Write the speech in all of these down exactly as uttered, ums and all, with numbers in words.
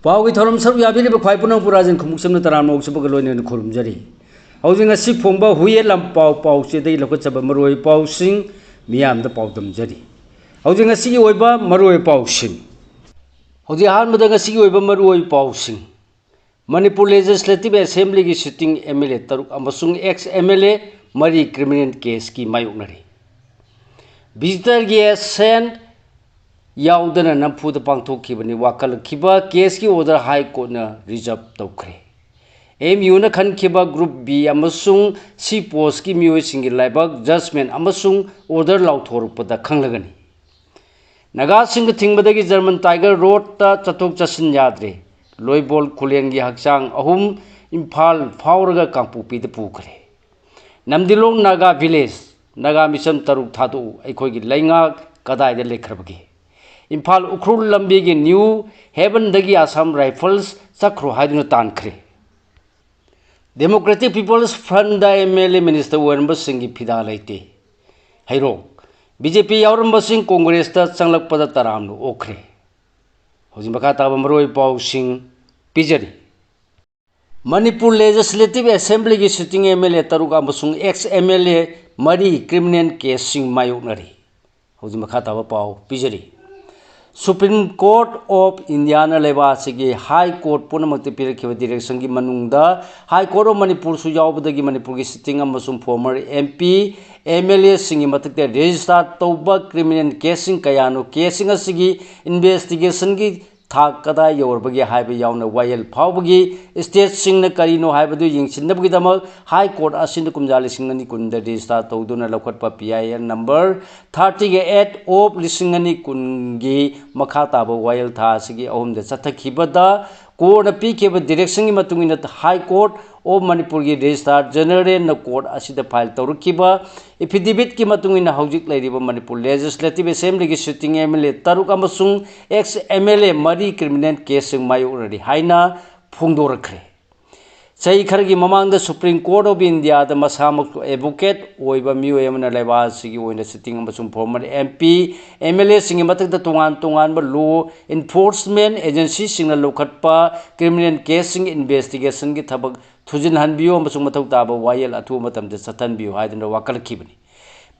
ꯄꯥꯎꯒꯤ ꯊꯧꯔꯝ ꯁꯔꯨꯛ ꯌꯥꯕꯤꯔꯤꯕ ꯈ꯭ꯋꯥꯏ ꯄꯨꯝꯅꯃꯛꯄꯨ ꯔꯥꯖꯦꯟ ꯈꯨꯃꯨꯛꯆꯝꯅ ꯇꯔꯥꯝꯅ ꯑꯣꯛꯆꯕꯒ ꯂꯣꯏꯅꯅ ꯈꯨꯔꯨꯝꯖꯔꯤ꯫ ꯍꯧꯖꯤꯛ ꯉꯁꯤ ꯐꯣꯡꯕ ꯍꯨꯏꯌꯦꯟ ꯂꯥꯟꯄꯥꯎ ꯄꯥꯎꯆꯦꯗꯒꯤ ꯂꯧꯈꯠꯆꯕ ꯃꯔꯨꯑꯣꯏꯕ ꯄꯥꯎꯁꯤꯡ ꯃꯤꯌꯥꯝꯗ ꯄꯥꯎꯗꯝꯖꯔꯤ꯫ ꯍꯧꯖꯤꯛ ꯉꯁꯤꯒꯤ ꯑꯣꯏꯕ ꯃꯔꯨꯑꯣꯏꯕ ꯄꯥꯎꯁꯤꯡ꯫ ꯍꯧꯖꯤꯛ ꯑꯍꯥꯟꯕꯗ ꯉꯁꯤꯒꯤ ꯑꯣꯏꯕ ꯃꯔꯨꯑꯣꯏꯕ ꯄꯥꯎꯁꯤꯡ꯫ ꯃꯅꯤꯄꯨꯔ Legislative Assemblyꯒꯤ sitting MLA ꯇꯔꯨꯛ ꯑꯃꯁꯨꯡ ex MLA ꯃꯔꯤ criminal caseꯀꯤ ꯃꯥꯌꯣꯛꯅꯔꯤ꯫ Visitorꯒꯤ assent ꯌꯥꯎꯗꯅ ꯅꯝꯐꯨꯗ ꯄꯥꯡꯊꯣꯛꯈꯤꯕꯅꯤ ꯋꯥꯀꯠꯂꯛꯈꯤꯕ caseꯀꯤ order High Courtꯅ reserve ꯇꯧꯈ꯭ꯔꯦ꯫ MUꯅ ꯈꯟꯈꯤꯕ Group B ꯑꯃꯁꯨꯡ C postꯀꯤ ꯃꯤꯑꯣꯏꯁꯤꯡꯒꯤ ꯂꯥꯏꯕꯛ judgement ꯑꯃꯁꯨꯡ order ꯂꯥꯎꯊꯣꯔꯛꯄꯗ ꯈꯪꯂꯒꯅꯤ꯫ ꯅꯥꯒꯥꯁꯤꯡꯒ ꯊꯤꯡꯕꯗꯒꯤ German Tiger Roadꯇ ꯆꯠꯊꯣꯛ ꯆꯠꯁꯤꯟ ꯌꯥꯗ꯭ꯔꯦ꯫ ꯂꯣꯏꯕꯣꯜ ꯈꯨꯂꯦꯟꯒꯤ ꯍꯛꯆꯥꯡ ꯑꯍꯨꯝ ꯏꯝꯐꯥꯜ ꯐꯥꯎꯔꯒ ꯀꯥꯡꯄꯣꯛꯄꯤꯗ ꯄꯨꯈ꯭ꯔꯦ꯫ ꯅꯝꯗꯤꯂꯣꯡ ꯅꯥꯒꯥ village, ꯅꯥꯒꯥ ꯃꯤꯆꯝ ꯇꯔꯨꯛ ꯊꯥꯗꯣꯛꯎ, ꯑꯩꯈꯣꯏꯒꯤ ꯂꯩꯉꯥꯛ ꯀꯗꯥꯏꯗ ꯂꯩꯈ꯭ꯔꯕꯒꯦ? ꯏꯝꯐꯥꯜ ꯎꯈ꯭ꯔꯨꯜ ꯂꯝꯕꯤꯒꯤ New Havenꯗꯒꯤ Assam Rifles ꯆꯠꯈ꯭ꯔꯣ ꯍꯥꯏꯗꯨꯅ ꯇꯥꯟꯈ꯭ꯔꯦ꯫ Democratic People's Frontꯗ MLA minister ꯑꯣꯏꯔꯝꯕꯁꯤꯡꯒꯤ ꯐꯤꯗꯥ ꯂꯩꯇꯦ꯫ ꯍꯩꯔꯣꯛ, BJP ꯌꯥꯎꯔꯝꯕꯁꯤꯡ Congressꯇ ꯆꯪꯂꯛꯄꯗ ꯇꯔꯥꯝꯅ ꯑꯣꯛꯈ꯭ꯔꯦ꯫ ꯍꯧꯖꯤꯛ ꯃꯈꯥ ꯇꯥꯕ ꯃꯔꯨꯑꯣꯏꯕ ꯄꯥꯎꯁꯤꯡ ꯄꯤꯖꯔꯤ꯫ ꯃꯅꯤꯄꯨꯔ Legislative Assemblyꯒꯤ sitting MLA ꯇꯔꯨꯛ ꯑꯃꯁꯨꯡ ex MLA ꯃꯔꯤ criminal caseꯁꯤꯡ ꯃꯥꯌꯣꯛꯅꯔꯤ꯫ ꯍꯧꯖꯤꯛ ꯃꯈꯥ ꯇꯥꯕ ꯄꯥꯎ ꯄꯤꯖꯔꯤ꯫ Supreme Court of Indiaꯅ ꯂꯩꯕꯥꯛ ꯑꯁꯤꯒꯤ High Court ꯄꯨꯝꯅꯃꯛꯇ ꯄꯤꯔꯛꯈꯤꯕ directionꯒꯤ ꯃꯅꯨꯡꯗ High Court of ꯃꯅꯤꯄꯨꯔꯁꯨ ꯌꯥꯎꯕꯗꯒꯤ ꯃꯅꯤꯄꯨꯔꯒꯤ sitting ꯑꯃꯁꯨꯡ former MP, MLAꯁꯤꯡꯒꯤ ꯃꯊꯛꯇ register ꯇꯧꯕ criminal caseꯁꯤꯡ ꯀꯌꯥꯅꯣ, caseꯁꯤꯡ ꯑꯁꯤꯒꯤ investigationꯒꯤ ꯊꯥꯛ ꯀꯗꯥꯏ ꯌꯧꯔꯕꯒꯦ ꯍꯥꯏꯕ ꯌꯥꯎꯅ ꯋꯥꯌꯦꯜ ꯐꯥꯎꯕꯒꯤ stateꯁꯤꯡꯅ ꯀꯔꯤꯅꯣ ꯍꯥꯏꯕꯗꯨ ꯌꯦꯡꯁꯤꯟꯅꯕꯒꯤꯗꯃꯛ High Court ꯑꯁꯤꯅ ꯀꯨꯝꯖꯥ ꯂꯤꯁꯤꯡ ꯑꯅꯤ ꯀꯨꯟꯗ register ꯇꯧꯗꯨꯅ ꯂꯧꯈꯠꯄ PIL number thirty eight of ꯂꯤꯁꯤꯡ ꯑꯅꯤ ꯀꯨꯟꯒꯤ ꯃꯈꯥ ꯇꯥꯕ ꯋꯥꯌꯦꯜ ꯊꯥ ꯑꯁꯤꯒꯤ ꯑꯍꯨꯝꯗ ꯆꯠꯊꯈꯤꯕꯗ courtꯅ ꯄꯤꯈꯤꯕ directionꯒꯤ ꯃꯇꯨꯡ ꯏꯟꯅ High Court of ꯃꯅꯤꯄꯨꯔꯒꯤ Registrar Generalꯅ court ꯑꯁꯤꯗ file ꯇꯧꯔꯛꯈꯤꯕ affidavitꯀꯤ ꯃꯇꯨꯡ ꯏꯟꯅ ꯍꯧꯖꯤꯛ ꯂꯩꯔꯤꯕ ꯃꯅꯤꯄꯨꯔ Legislative Assemblyꯒꯤ sitting MLA ꯇꯔꯨꯛ ꯑꯃꯁꯨꯡ ex MLA ꯃꯔꯤ criminal caseꯁꯤꯡ ꯃꯥꯌꯣꯛꯅꯔꯤ ꯍꯥꯏꯅ ꯐꯣꯡꯗꯣꯔꯛꯈ꯭ꯔꯦ꯫ ꯆꯍꯤ ꯈꯔꯒꯤ ꯃꯃꯥꯡꯗ Supreme Court of India ꯗ ꯃꯁꯥꯃꯛ advocate ꯑꯣꯏꯕ ꯃꯤꯑꯣꯏ ꯑꯃꯅ ꯂꯩꯕꯥꯛ ꯑꯁꯤꯒꯤ ꯑꯣꯏꯅ sitting ꯑꯃꯁꯨꯡ former M P, M L A ꯁꯤꯡꯒꯤ ꯃꯊꯛꯇ ꯇꯣꯉꯥꯟ ꯇꯣꯉꯥꯟꯕ law enforcement agency ꯁꯤꯡꯅ ꯂꯧꯈꯠꯄ criminal case ꯁꯤꯡ investigation ꯒꯤ ꯊꯕꯛ ꯊꯨꯖꯤꯟꯍꯟꯕꯤꯌꯨ ꯑꯃꯁꯨꯡ ꯃꯊꯧ ꯇꯥꯕ ꯋꯥꯌꯦꯜ ꯑꯊꯨꯕ ꯃꯇꯝꯗ ꯆꯠꯊꯍꯟꯕꯤꯌꯨ ꯍꯥꯏꯗꯨꯅ ꯋꯥꯀꯠꯂꯛꯈꯤꯕꯅꯤ꯫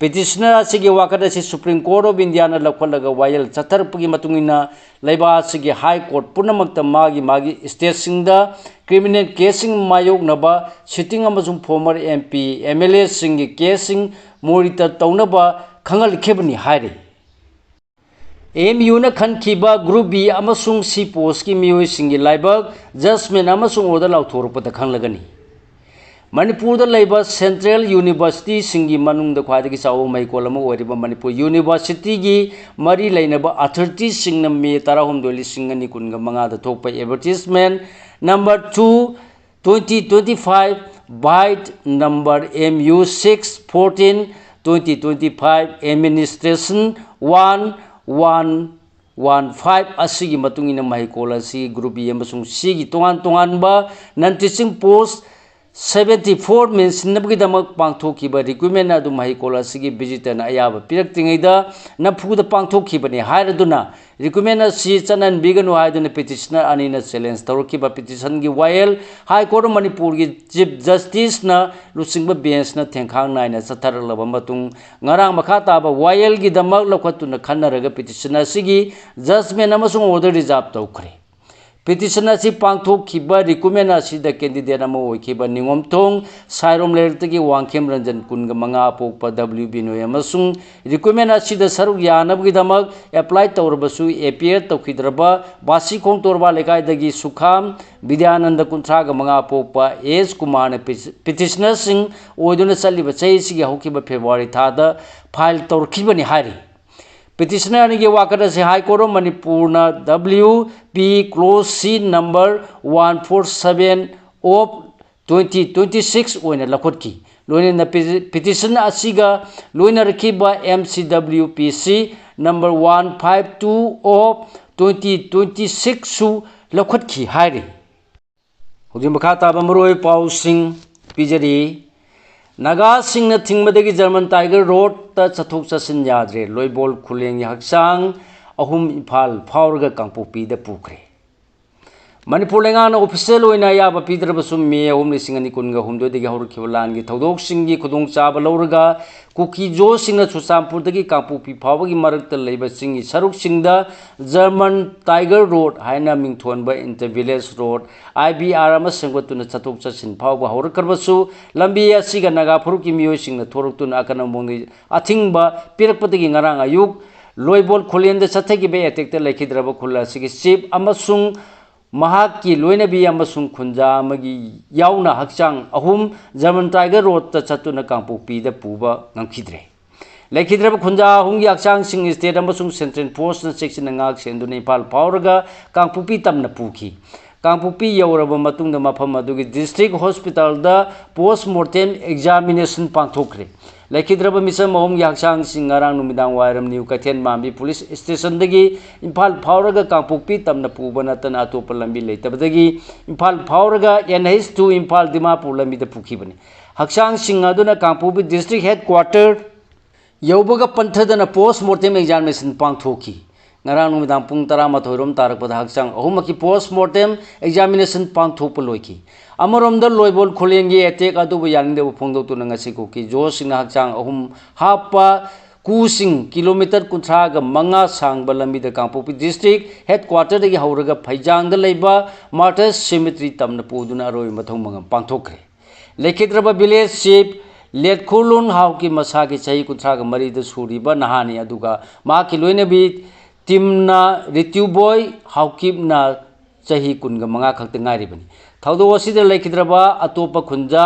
Petitioner ꯑꯁꯤꯒꯤ ꯋꯥꯀꯠ ꯑꯁꯤ Supreme Court of India ꯅ ꯂꯧꯈꯠꯂꯒ ꯋꯥꯌꯦꯜ ꯆꯠꯊꯔꯛꯄꯒꯤ ꯃꯇꯨꯡ ꯏꯟꯅ ꯂꯩꯕꯥꯛ ꯑꯁꯤꯒꯤ High Court ꯄꯨꯝꯅꯃꯛꯇ ꯃꯥꯒꯤ ꯃꯥꯒꯤ state ꯁꯤꯡꯗ criminal case ꯁꯤꯡ ꯃꯥꯌꯣꯛꯅꯕ sitting ꯑꯃꯁꯨꯡ former M P, M L A ꯁꯤꯡꯒꯤ case ꯁꯤꯡ monitor ꯇꯧꯅꯕ ꯈꯪꯍꯜꯈꯤꯕꯅꯤ ꯍꯥꯏꯔꯤ꯫ M U ꯅ ꯈꯟꯈꯤꯕ Group B ꯑꯃꯁꯨꯡ C post ꯀꯤ ꯃꯤꯑꯣꯏꯁꯤꯡꯒꯤ ꯂꯥꯏꯕꯛ judgment ꯑꯃꯁꯨꯡ order ꯂꯥꯎꯊꯣꯔꯛꯄꯗ ꯈꯪꯂꯒꯅꯤ꯫ ꯃꯅꯤꯄꯨꯔꯗ ꯂꯩꯕ central university ꯁꯤꯡꯒꯤ ꯃꯅꯨꯡꯗ ꯈ꯭ꯋꯥꯏꯗꯒꯤ ꯆꯥꯎꯕ ꯃꯍꯩꯀꯣꯜ ꯑꯃ ꯑꯣꯏꯔꯤꯕ ꯃꯅꯤꯄꯨꯔ University ꯒꯤ ꯃꯔꯤ ꯂꯩꯅꯕ authority ꯁꯤꯡꯅ May ꯇꯔꯥꯍꯨꯝꯗꯣꯏ, ꯂꯤꯁꯤꯡ ꯑꯅꯤ ꯀꯨꯟꯒ ꯃꯉꯥꯗ ꯊꯣꯛꯄ advertisement number two, twenty twenty-five, bid number M U six fourteen, twenty twenty-five, administration one one one five ꯑꯁꯤꯒꯤ ꯃꯇꯨꯡ ꯏꯟꯅ ꯃꯍꯩꯀꯣꯜ ꯑꯁꯤ Group B ꯑꯃꯁꯨꯡ C ꯒꯤ ꯇꯣꯉꯥꯟ ꯇꯣꯉꯥꯟꯕ non teaching post seventy four ꯃꯦꯟꯁꯤꯟꯅꯕꯒꯤꯗꯃꯛ ꯄꯥꯡꯊꯣꯛꯈꯤꯕ recruitment ꯑꯗꯨ ꯃꯍꯩꯀꯣꯜ ꯑꯁꯤꯒꯤ visitor ꯅ ꯑꯌꯥꯕ ꯄꯤꯔꯛꯇ꯭ꯔꯤꯉꯩꯗ ꯅꯝꯐꯨꯗ ꯄꯥꯡꯊꯣꯛꯈꯤꯕꯅꯤ ꯍꯥꯏꯔꯗꯨꯅ recruitment ꯑꯁꯤ ꯆꯠꯅꯍꯟꯕꯤꯒꯅꯨ ꯍꯥꯏꯗꯨꯅ petitioner ꯑꯅꯤꯅ challenge ꯇꯧꯔꯛꯈꯤꯕ petition ꯒꯤ ꯋꯥꯌꯦꯜ High Court of ꯃꯅꯤꯄꯨꯔꯒꯤ Chief Justice ꯅ ꯂꯨꯆꯤꯡꯕ bench ꯅ ꯊꯦꯡꯈꯥꯡ ꯅꯥꯏꯅ ꯆꯠꯊꯔꯛꯂꯕ ꯃꯇꯨꯡ, ꯉꯔꯥꯡ ꯃꯈꯥ ꯇꯥꯕ ꯋꯥꯌꯦꯜꯒꯤꯗꯃꯛ ꯂꯧꯈꯠꯇꯨꯅ ꯈꯟꯅꯔꯒ petition ꯑꯁꯤꯒꯤ judgment ꯑꯃꯁꯨꯡ order reserve ꯇꯧꯈ꯭ꯔꯦ꯫ Petition ꯑꯁꯤ ꯄꯥꯡꯊꯣꯛꯈꯤꯕ recruitment ꯑꯁꯤꯗ candidate ꯑꯃ ꯑꯣꯏꯈꯤꯕ ꯅꯤꯉꯣꯝꯊꯣꯡ ꯁꯥꯏꯔꯣꯝ ꯂꯩꯔꯛꯇꯒꯤ ꯋꯥꯡꯈꯦꯝ ꯔꯟꯖꯟ, ꯀꯨꯟꯒ ꯃꯉꯥ ꯄꯣꯛꯄ, W ꯕꯤꯅꯣꯏ, ꯑꯃꯁꯨꯡ recruitment ꯑꯁꯤꯗ ꯁꯔꯨꯛ ꯌꯥꯅꯕꯒꯤꯗꯃꯛ apply ꯇꯧꯔꯕꯁꯨ appear ꯇꯧꯈꯤꯗ꯭ꯔꯕ ꯕꯥꯁꯤ ꯈꯣꯡꯇꯣꯔꯕꯥ ꯂꯩꯀꯥꯏꯗꯒꯤ ꯁꯨꯈꯥꯝ ꯕꯤꯗ꯭ꯌꯥꯅꯟꯗ, ꯀꯨꯟꯊ꯭ꯔꯥꯒ ꯃꯉꯥ ꯄꯣꯛꯄ, ꯑꯦꯁ ꯀꯨꯃꯥꯔꯅ petitioner ꯁꯤꯡ ꯑꯣꯏꯗꯨꯅ ꯆꯠꯂꯤꯕ ꯆꯍꯤ ꯑꯁꯤꯒꯤ ꯍꯧꯈꯤꯕ February ꯊꯥꯗ file ꯇꯧꯔꯛꯈꯤꯕꯅꯤ ꯍꯥꯏꯔꯤ꯫ Petitioner ꯑꯅꯤꯒꯤ ꯋꯥꯀꯠ ꯑꯁꯤ High Court of ꯃꯅꯤꯄꯨꯔꯅ W P clause C number one four seven of twenty twenty six ꯑꯣꯏꯅ ꯂꯧꯈꯠꯈꯤ꯫ ꯂꯣꯏꯅꯅ petition ꯑꯁꯤꯒ ꯂꯣꯏꯅꯔꯛꯈꯤꯕ M C W P C number one five two of twenty twenty six ꯁꯨ ꯂꯧꯈꯠꯈꯤ ꯍꯥꯏꯔꯤ꯫ ꯍꯧꯖꯤꯛ ꯃꯈꯥ ꯇꯥꯕ ꯃꯔꯨꯑꯣꯏꯕ ꯄꯥꯎꯁꯤꯡ ꯄꯤꯖꯔꯤ꯫ ꯅꯥꯒꯥꯁꯤꯡꯅ ꯊꯤꯡꯕꯗꯒꯤ ꯖꯔꯃꯟ ꯇꯥꯏꯒꯔ ꯔꯣꯗꯇ ꯆꯠꯊꯣꯛ ꯆꯠꯁꯤꯟ ꯌꯥꯗ꯭ꯔꯦ꯫ ꯂꯣꯏꯕꯣꯜ ꯈꯨꯂꯦꯟꯒꯤ ꯍꯛꯆꯥꯡ ꯑꯍꯨꯝ ꯏꯝꯐꯥꯜ ꯐꯥꯎꯔꯒ ꯀꯥꯡꯄꯣꯛꯄꯤꯗ ꯄꯨꯈ꯭ꯔꯦ꯫ ꯃꯅꯤꯄꯨꯔ ꯂꯩꯉꯥꯛꯅ ꯑꯣꯐꯤꯁꯤꯌꯦꯜ ꯑꯣꯏꯅ ꯑꯌꯥꯕ ꯄꯤꯗ꯭ꯔꯕꯁꯨ, ꯃꯦ ꯑꯍꯨꯝ, ꯂꯤꯁꯤꯡ ꯑꯅꯤ ꯀꯨꯟꯒ ꯍꯨꯝꯗꯣꯏꯗꯒꯤ ꯍꯧꯔꯛꯈꯤꯕ ꯂꯥꯟꯒꯤ ꯊꯧꯗꯣꯛꯁꯤꯡꯒꯤ ꯈꯨꯗꯣꯡꯆꯥꯕ ꯂꯧꯔꯒ ꯀꯨꯀꯤ ꯖꯣꯁꯤꯡꯅ ꯆꯨꯔꯆꯥꯟꯄꯨꯔꯗꯒꯤ ꯀꯥꯡꯄꯣꯛꯄꯤ ꯐꯥꯎꯕꯒꯤ ꯃꯔꯛꯇ ꯂꯩꯕ ꯆꯤꯡꯒꯤ ꯁꯔꯨꯛꯁꯤꯡꯗ ꯖꯔꯃꯟ ꯇꯥꯏꯒꯔ ꯔꯣꯗ ꯍꯥꯏꯅ ꯃꯤꯡꯊꯣꯟꯕ ꯏꯟꯇꯔ ꯚꯤꯂꯦꯖ ꯔꯣꯗ, ꯑꯥꯏ ꯕꯤ ꯑꯥꯔ, ꯑꯃ ꯁꯦꯝꯒꯠꯇꯨꯅ ꯆꯠꯊꯣꯛ ꯆꯠꯁꯤꯟ ꯐꯥꯎꯕ ꯍꯧꯔꯛꯈ꯭ꯔꯕꯁꯨ, ꯂꯝꯕꯤ ꯑꯁꯤꯒ ꯅꯥꯒꯥ ꯐꯨꯔꯨꯞꯀꯤ ꯃꯤꯑꯣꯏꯁꯤꯡꯅ ꯊꯣꯔꯛꯇꯨꯅ ꯑꯀꯟꯕ ꯃꯑꯣꯡꯗ ꯑꯊꯤꯡꯕ ꯄꯤꯔꯛꯄꯗꯒꯤ ꯉꯔꯥꯡ ꯑꯌꯨꯛ ꯂꯣꯏꯕꯣꯜ ꯈꯨꯂꯦꯟꯗ ꯆꯠꯊꯈꯤꯕ ꯑꯦꯇꯦꯛꯇ ꯂꯩꯈꯤꯗ꯭ꯔꯕ ꯈꯨꯜ ꯑꯁꯤꯒꯤ ꯆꯤꯐ ꯑꯃꯁꯨꯡ ꯃꯍꯥꯛꯀꯤ ꯂꯣꯏꯅꯕꯤ ꯑꯃꯁꯨꯡ ꯈꯨꯟꯖꯥ ꯑꯃꯒꯤ ꯌꯥꯎꯅ ꯍꯛꯆꯥꯡ ꯑꯍꯨꯝ ꯖꯔꯃꯟ ꯇꯥꯏꯒꯔ ꯔꯣꯗꯇ ꯆꯠꯇꯨꯅ ꯀꯥꯡꯄꯣꯛꯄꯤꯗ ꯄꯨꯕ ꯉꯝꯈꯤꯗ꯭ꯔꯦ꯫ ꯂꯩꯈꯤꯗ꯭ꯔꯕ ꯈꯨꯟꯖꯥ ꯑꯍꯨꯝꯒꯤ ꯍꯛꯆꯥꯡꯁꯤꯡ ꯁ꯭ꯇꯦꯠ ꯑꯃꯁꯨꯡ ꯁꯦꯟꯇ꯭ꯔꯦꯜ ꯐꯣꯔꯁꯅ ꯆꯦꯛꯁꯤꯟꯅ ꯉꯥꯛ ꯁꯦꯟꯗꯨꯅ ꯏꯝꯐꯥꯜ ꯐꯥꯎꯔꯒ ꯀꯥꯡꯄꯣꯛꯄꯤ ꯇꯝꯅ ꯄꯨꯈꯤ꯫ ꯀꯥꯡꯄꯣꯛꯄꯤ ꯌꯧꯔꯕ ꯃꯇꯨꯡꯗ ꯃꯐꯝ ꯑꯗꯨꯒꯤ ꯗꯤꯁꯇ꯭ꯔꯤꯛ ꯍꯣꯁꯄꯤꯇꯥꯜꯗ ꯄꯣꯁ ꯃꯣꯔꯇꯦꯝ ꯑꯦꯛꯖꯥꯃꯤꯅꯦꯁꯟ ꯄꯥꯡꯊꯣꯛꯈ꯭ꯔꯦ꯫ ꯂꯩꯈꯤꯗ꯭ꯔꯕ ꯃꯤꯁꯝ ꯑꯍꯨꯝꯒꯤ ꯍꯛꯆꯥꯡꯁꯤꯡ ꯉꯔꯥꯡ ꯅꯨꯃꯤꯗꯥꯡ ꯋꯥꯏꯔꯝ ꯅ꯭ꯌꯨ ꯀꯩꯊꯦꯜ ꯃꯥꯟꯕꯤ ꯄꯨꯂꯤꯁ ꯁ꯭ꯇꯦꯁꯟꯗꯒꯤ ꯏꯝꯐꯥꯜ ꯐꯥꯎꯔꯒ ꯀꯥꯡꯄꯣꯛꯄꯤ ꯇꯝꯅ ꯄꯨꯕ ꯅꯠꯇꯅ ꯑꯇꯣꯞꯄ ꯂꯝꯕꯤ ꯂꯩꯇꯕꯗꯒꯤ ꯏꯝꯐꯥꯜ ꯐꯥꯎꯔꯒ N H two Imphal Dimapur ꯂꯝꯕꯤꯗ ꯄꯨꯈꯤꯕꯅꯤ꯫ ꯍꯛꯆꯥꯡꯁꯤꯡ ꯑꯗꯨꯅ ꯀꯥꯡꯄꯣꯛꯄꯤ ꯗꯤꯁꯇ꯭ꯔꯤꯛ ꯍꯦꯗ ꯀ꯭ꯋꯥꯇꯔ ꯌꯧꯕꯒ ꯄꯟꯊꯗꯅ ꯄꯣꯁ ꯃꯣꯔꯇꯦꯝ ꯑꯦꯛꯖꯥꯃꯤꯅꯦꯁꯟ ꯄꯥꯡꯊꯣꯛꯈꯤ꯫ ꯉꯔꯥꯡ ꯅꯨꯃꯤꯗꯥꯡ ꯄꯨꯡ ꯇꯔꯥꯃꯥꯊꯣꯏ ꯔꯣꯝ ꯇꯥꯔꯛꯄꯗ ꯍꯛꯆꯥꯡ ꯑꯍꯨꯝꯃꯛꯀꯤ ꯄꯣꯁ ꯃꯣꯔꯇꯦꯝ ꯑꯦꯛꯖꯥꯃꯤꯅꯦꯁꯟ ꯄꯥꯡꯊꯣꯛꯄ ꯂꯣꯏꯈꯤ꯫ ꯑꯃꯔꯣꯝꯗ ꯂꯣꯏꯕꯣꯜ ꯈꯨꯂꯦꯟꯒꯤ ꯑꯦꯇꯦꯛ ꯑꯗꯨꯕꯨ ꯌꯥꯅꯤꯡꯗꯕ ꯐꯣꯡꯗꯣꯛꯇꯨꯅ ꯉꯁꯤ ꯀꯨꯀꯤ ꯖꯣꯁꯤꯡꯅ ꯍꯛꯆꯥꯡ ꯑꯍꯨꯝ ꯍꯥꯞꯄ ꯀꯨꯁꯤꯡ ꯀꯤꯂꯣꯃꯤꯇꯔ ꯀꯨꯟꯊ꯭ꯔꯥꯒ ꯃꯉꯥ ꯁꯥꯡꯕ ꯂꯝꯕꯤꯗ ꯀꯥꯡꯄꯣꯛꯄꯤ ꯗꯤꯁꯇ꯭ꯔꯤꯛ ꯍꯦꯗ ꯀ꯭ꯋꯥꯇꯔꯗꯒꯤ ꯍꯧꯔꯒ ꯐꯩꯖꯥꯡꯗ ꯂꯩꯕ ꯃꯥꯔꯇꯔꯁ ꯁꯦꯃꯤꯇ꯭ꯔꯤ ꯇꯝꯅ ꯄꯨꯗꯨꯅ ꯑꯔꯣꯏꯕ ꯃꯊꯧ ꯃꯉꯝ ꯄꯥꯡꯊꯣꯛꯈ꯭ꯔꯦ꯫ ꯂꯩꯈꯤꯗ꯭ꯔꯕ ꯚꯤꯂꯦꯖ ꯆꯤꯐ ꯂꯦꯠꯈꯨꯂꯨꯟ ꯍꯥꯎꯀꯤꯞ ꯃꯁꯥꯒꯤ ꯆꯍꯤ ꯀꯨꯟꯊ꯭ꯔꯥꯒ ꯃꯔꯤꯗ ꯁꯨꯔꯤꯕ ꯅꯍꯥꯅꯤ, ꯑꯗꯨꯒ ꯃꯍꯥꯛꯀꯤ ꯂꯣꯏꯅꯕꯤ ꯇꯤꯝꯅ ꯔꯤꯇ꯭ꯌꯨꯕꯣꯏ ꯍꯥꯎꯀꯤꯞꯅ ꯆꯍꯤ ꯀꯨꯟꯒ ꯃꯉꯥ ꯈꯛꯇ ꯉꯥꯏꯔꯤꯕꯅꯤ꯫ ꯊꯧꯗꯣꯛ ꯑꯁꯤꯗ ꯂꯩꯈꯤꯗ꯭ꯔꯕ ꯑꯇꯣꯞꯄ ꯈꯨꯟꯖꯥ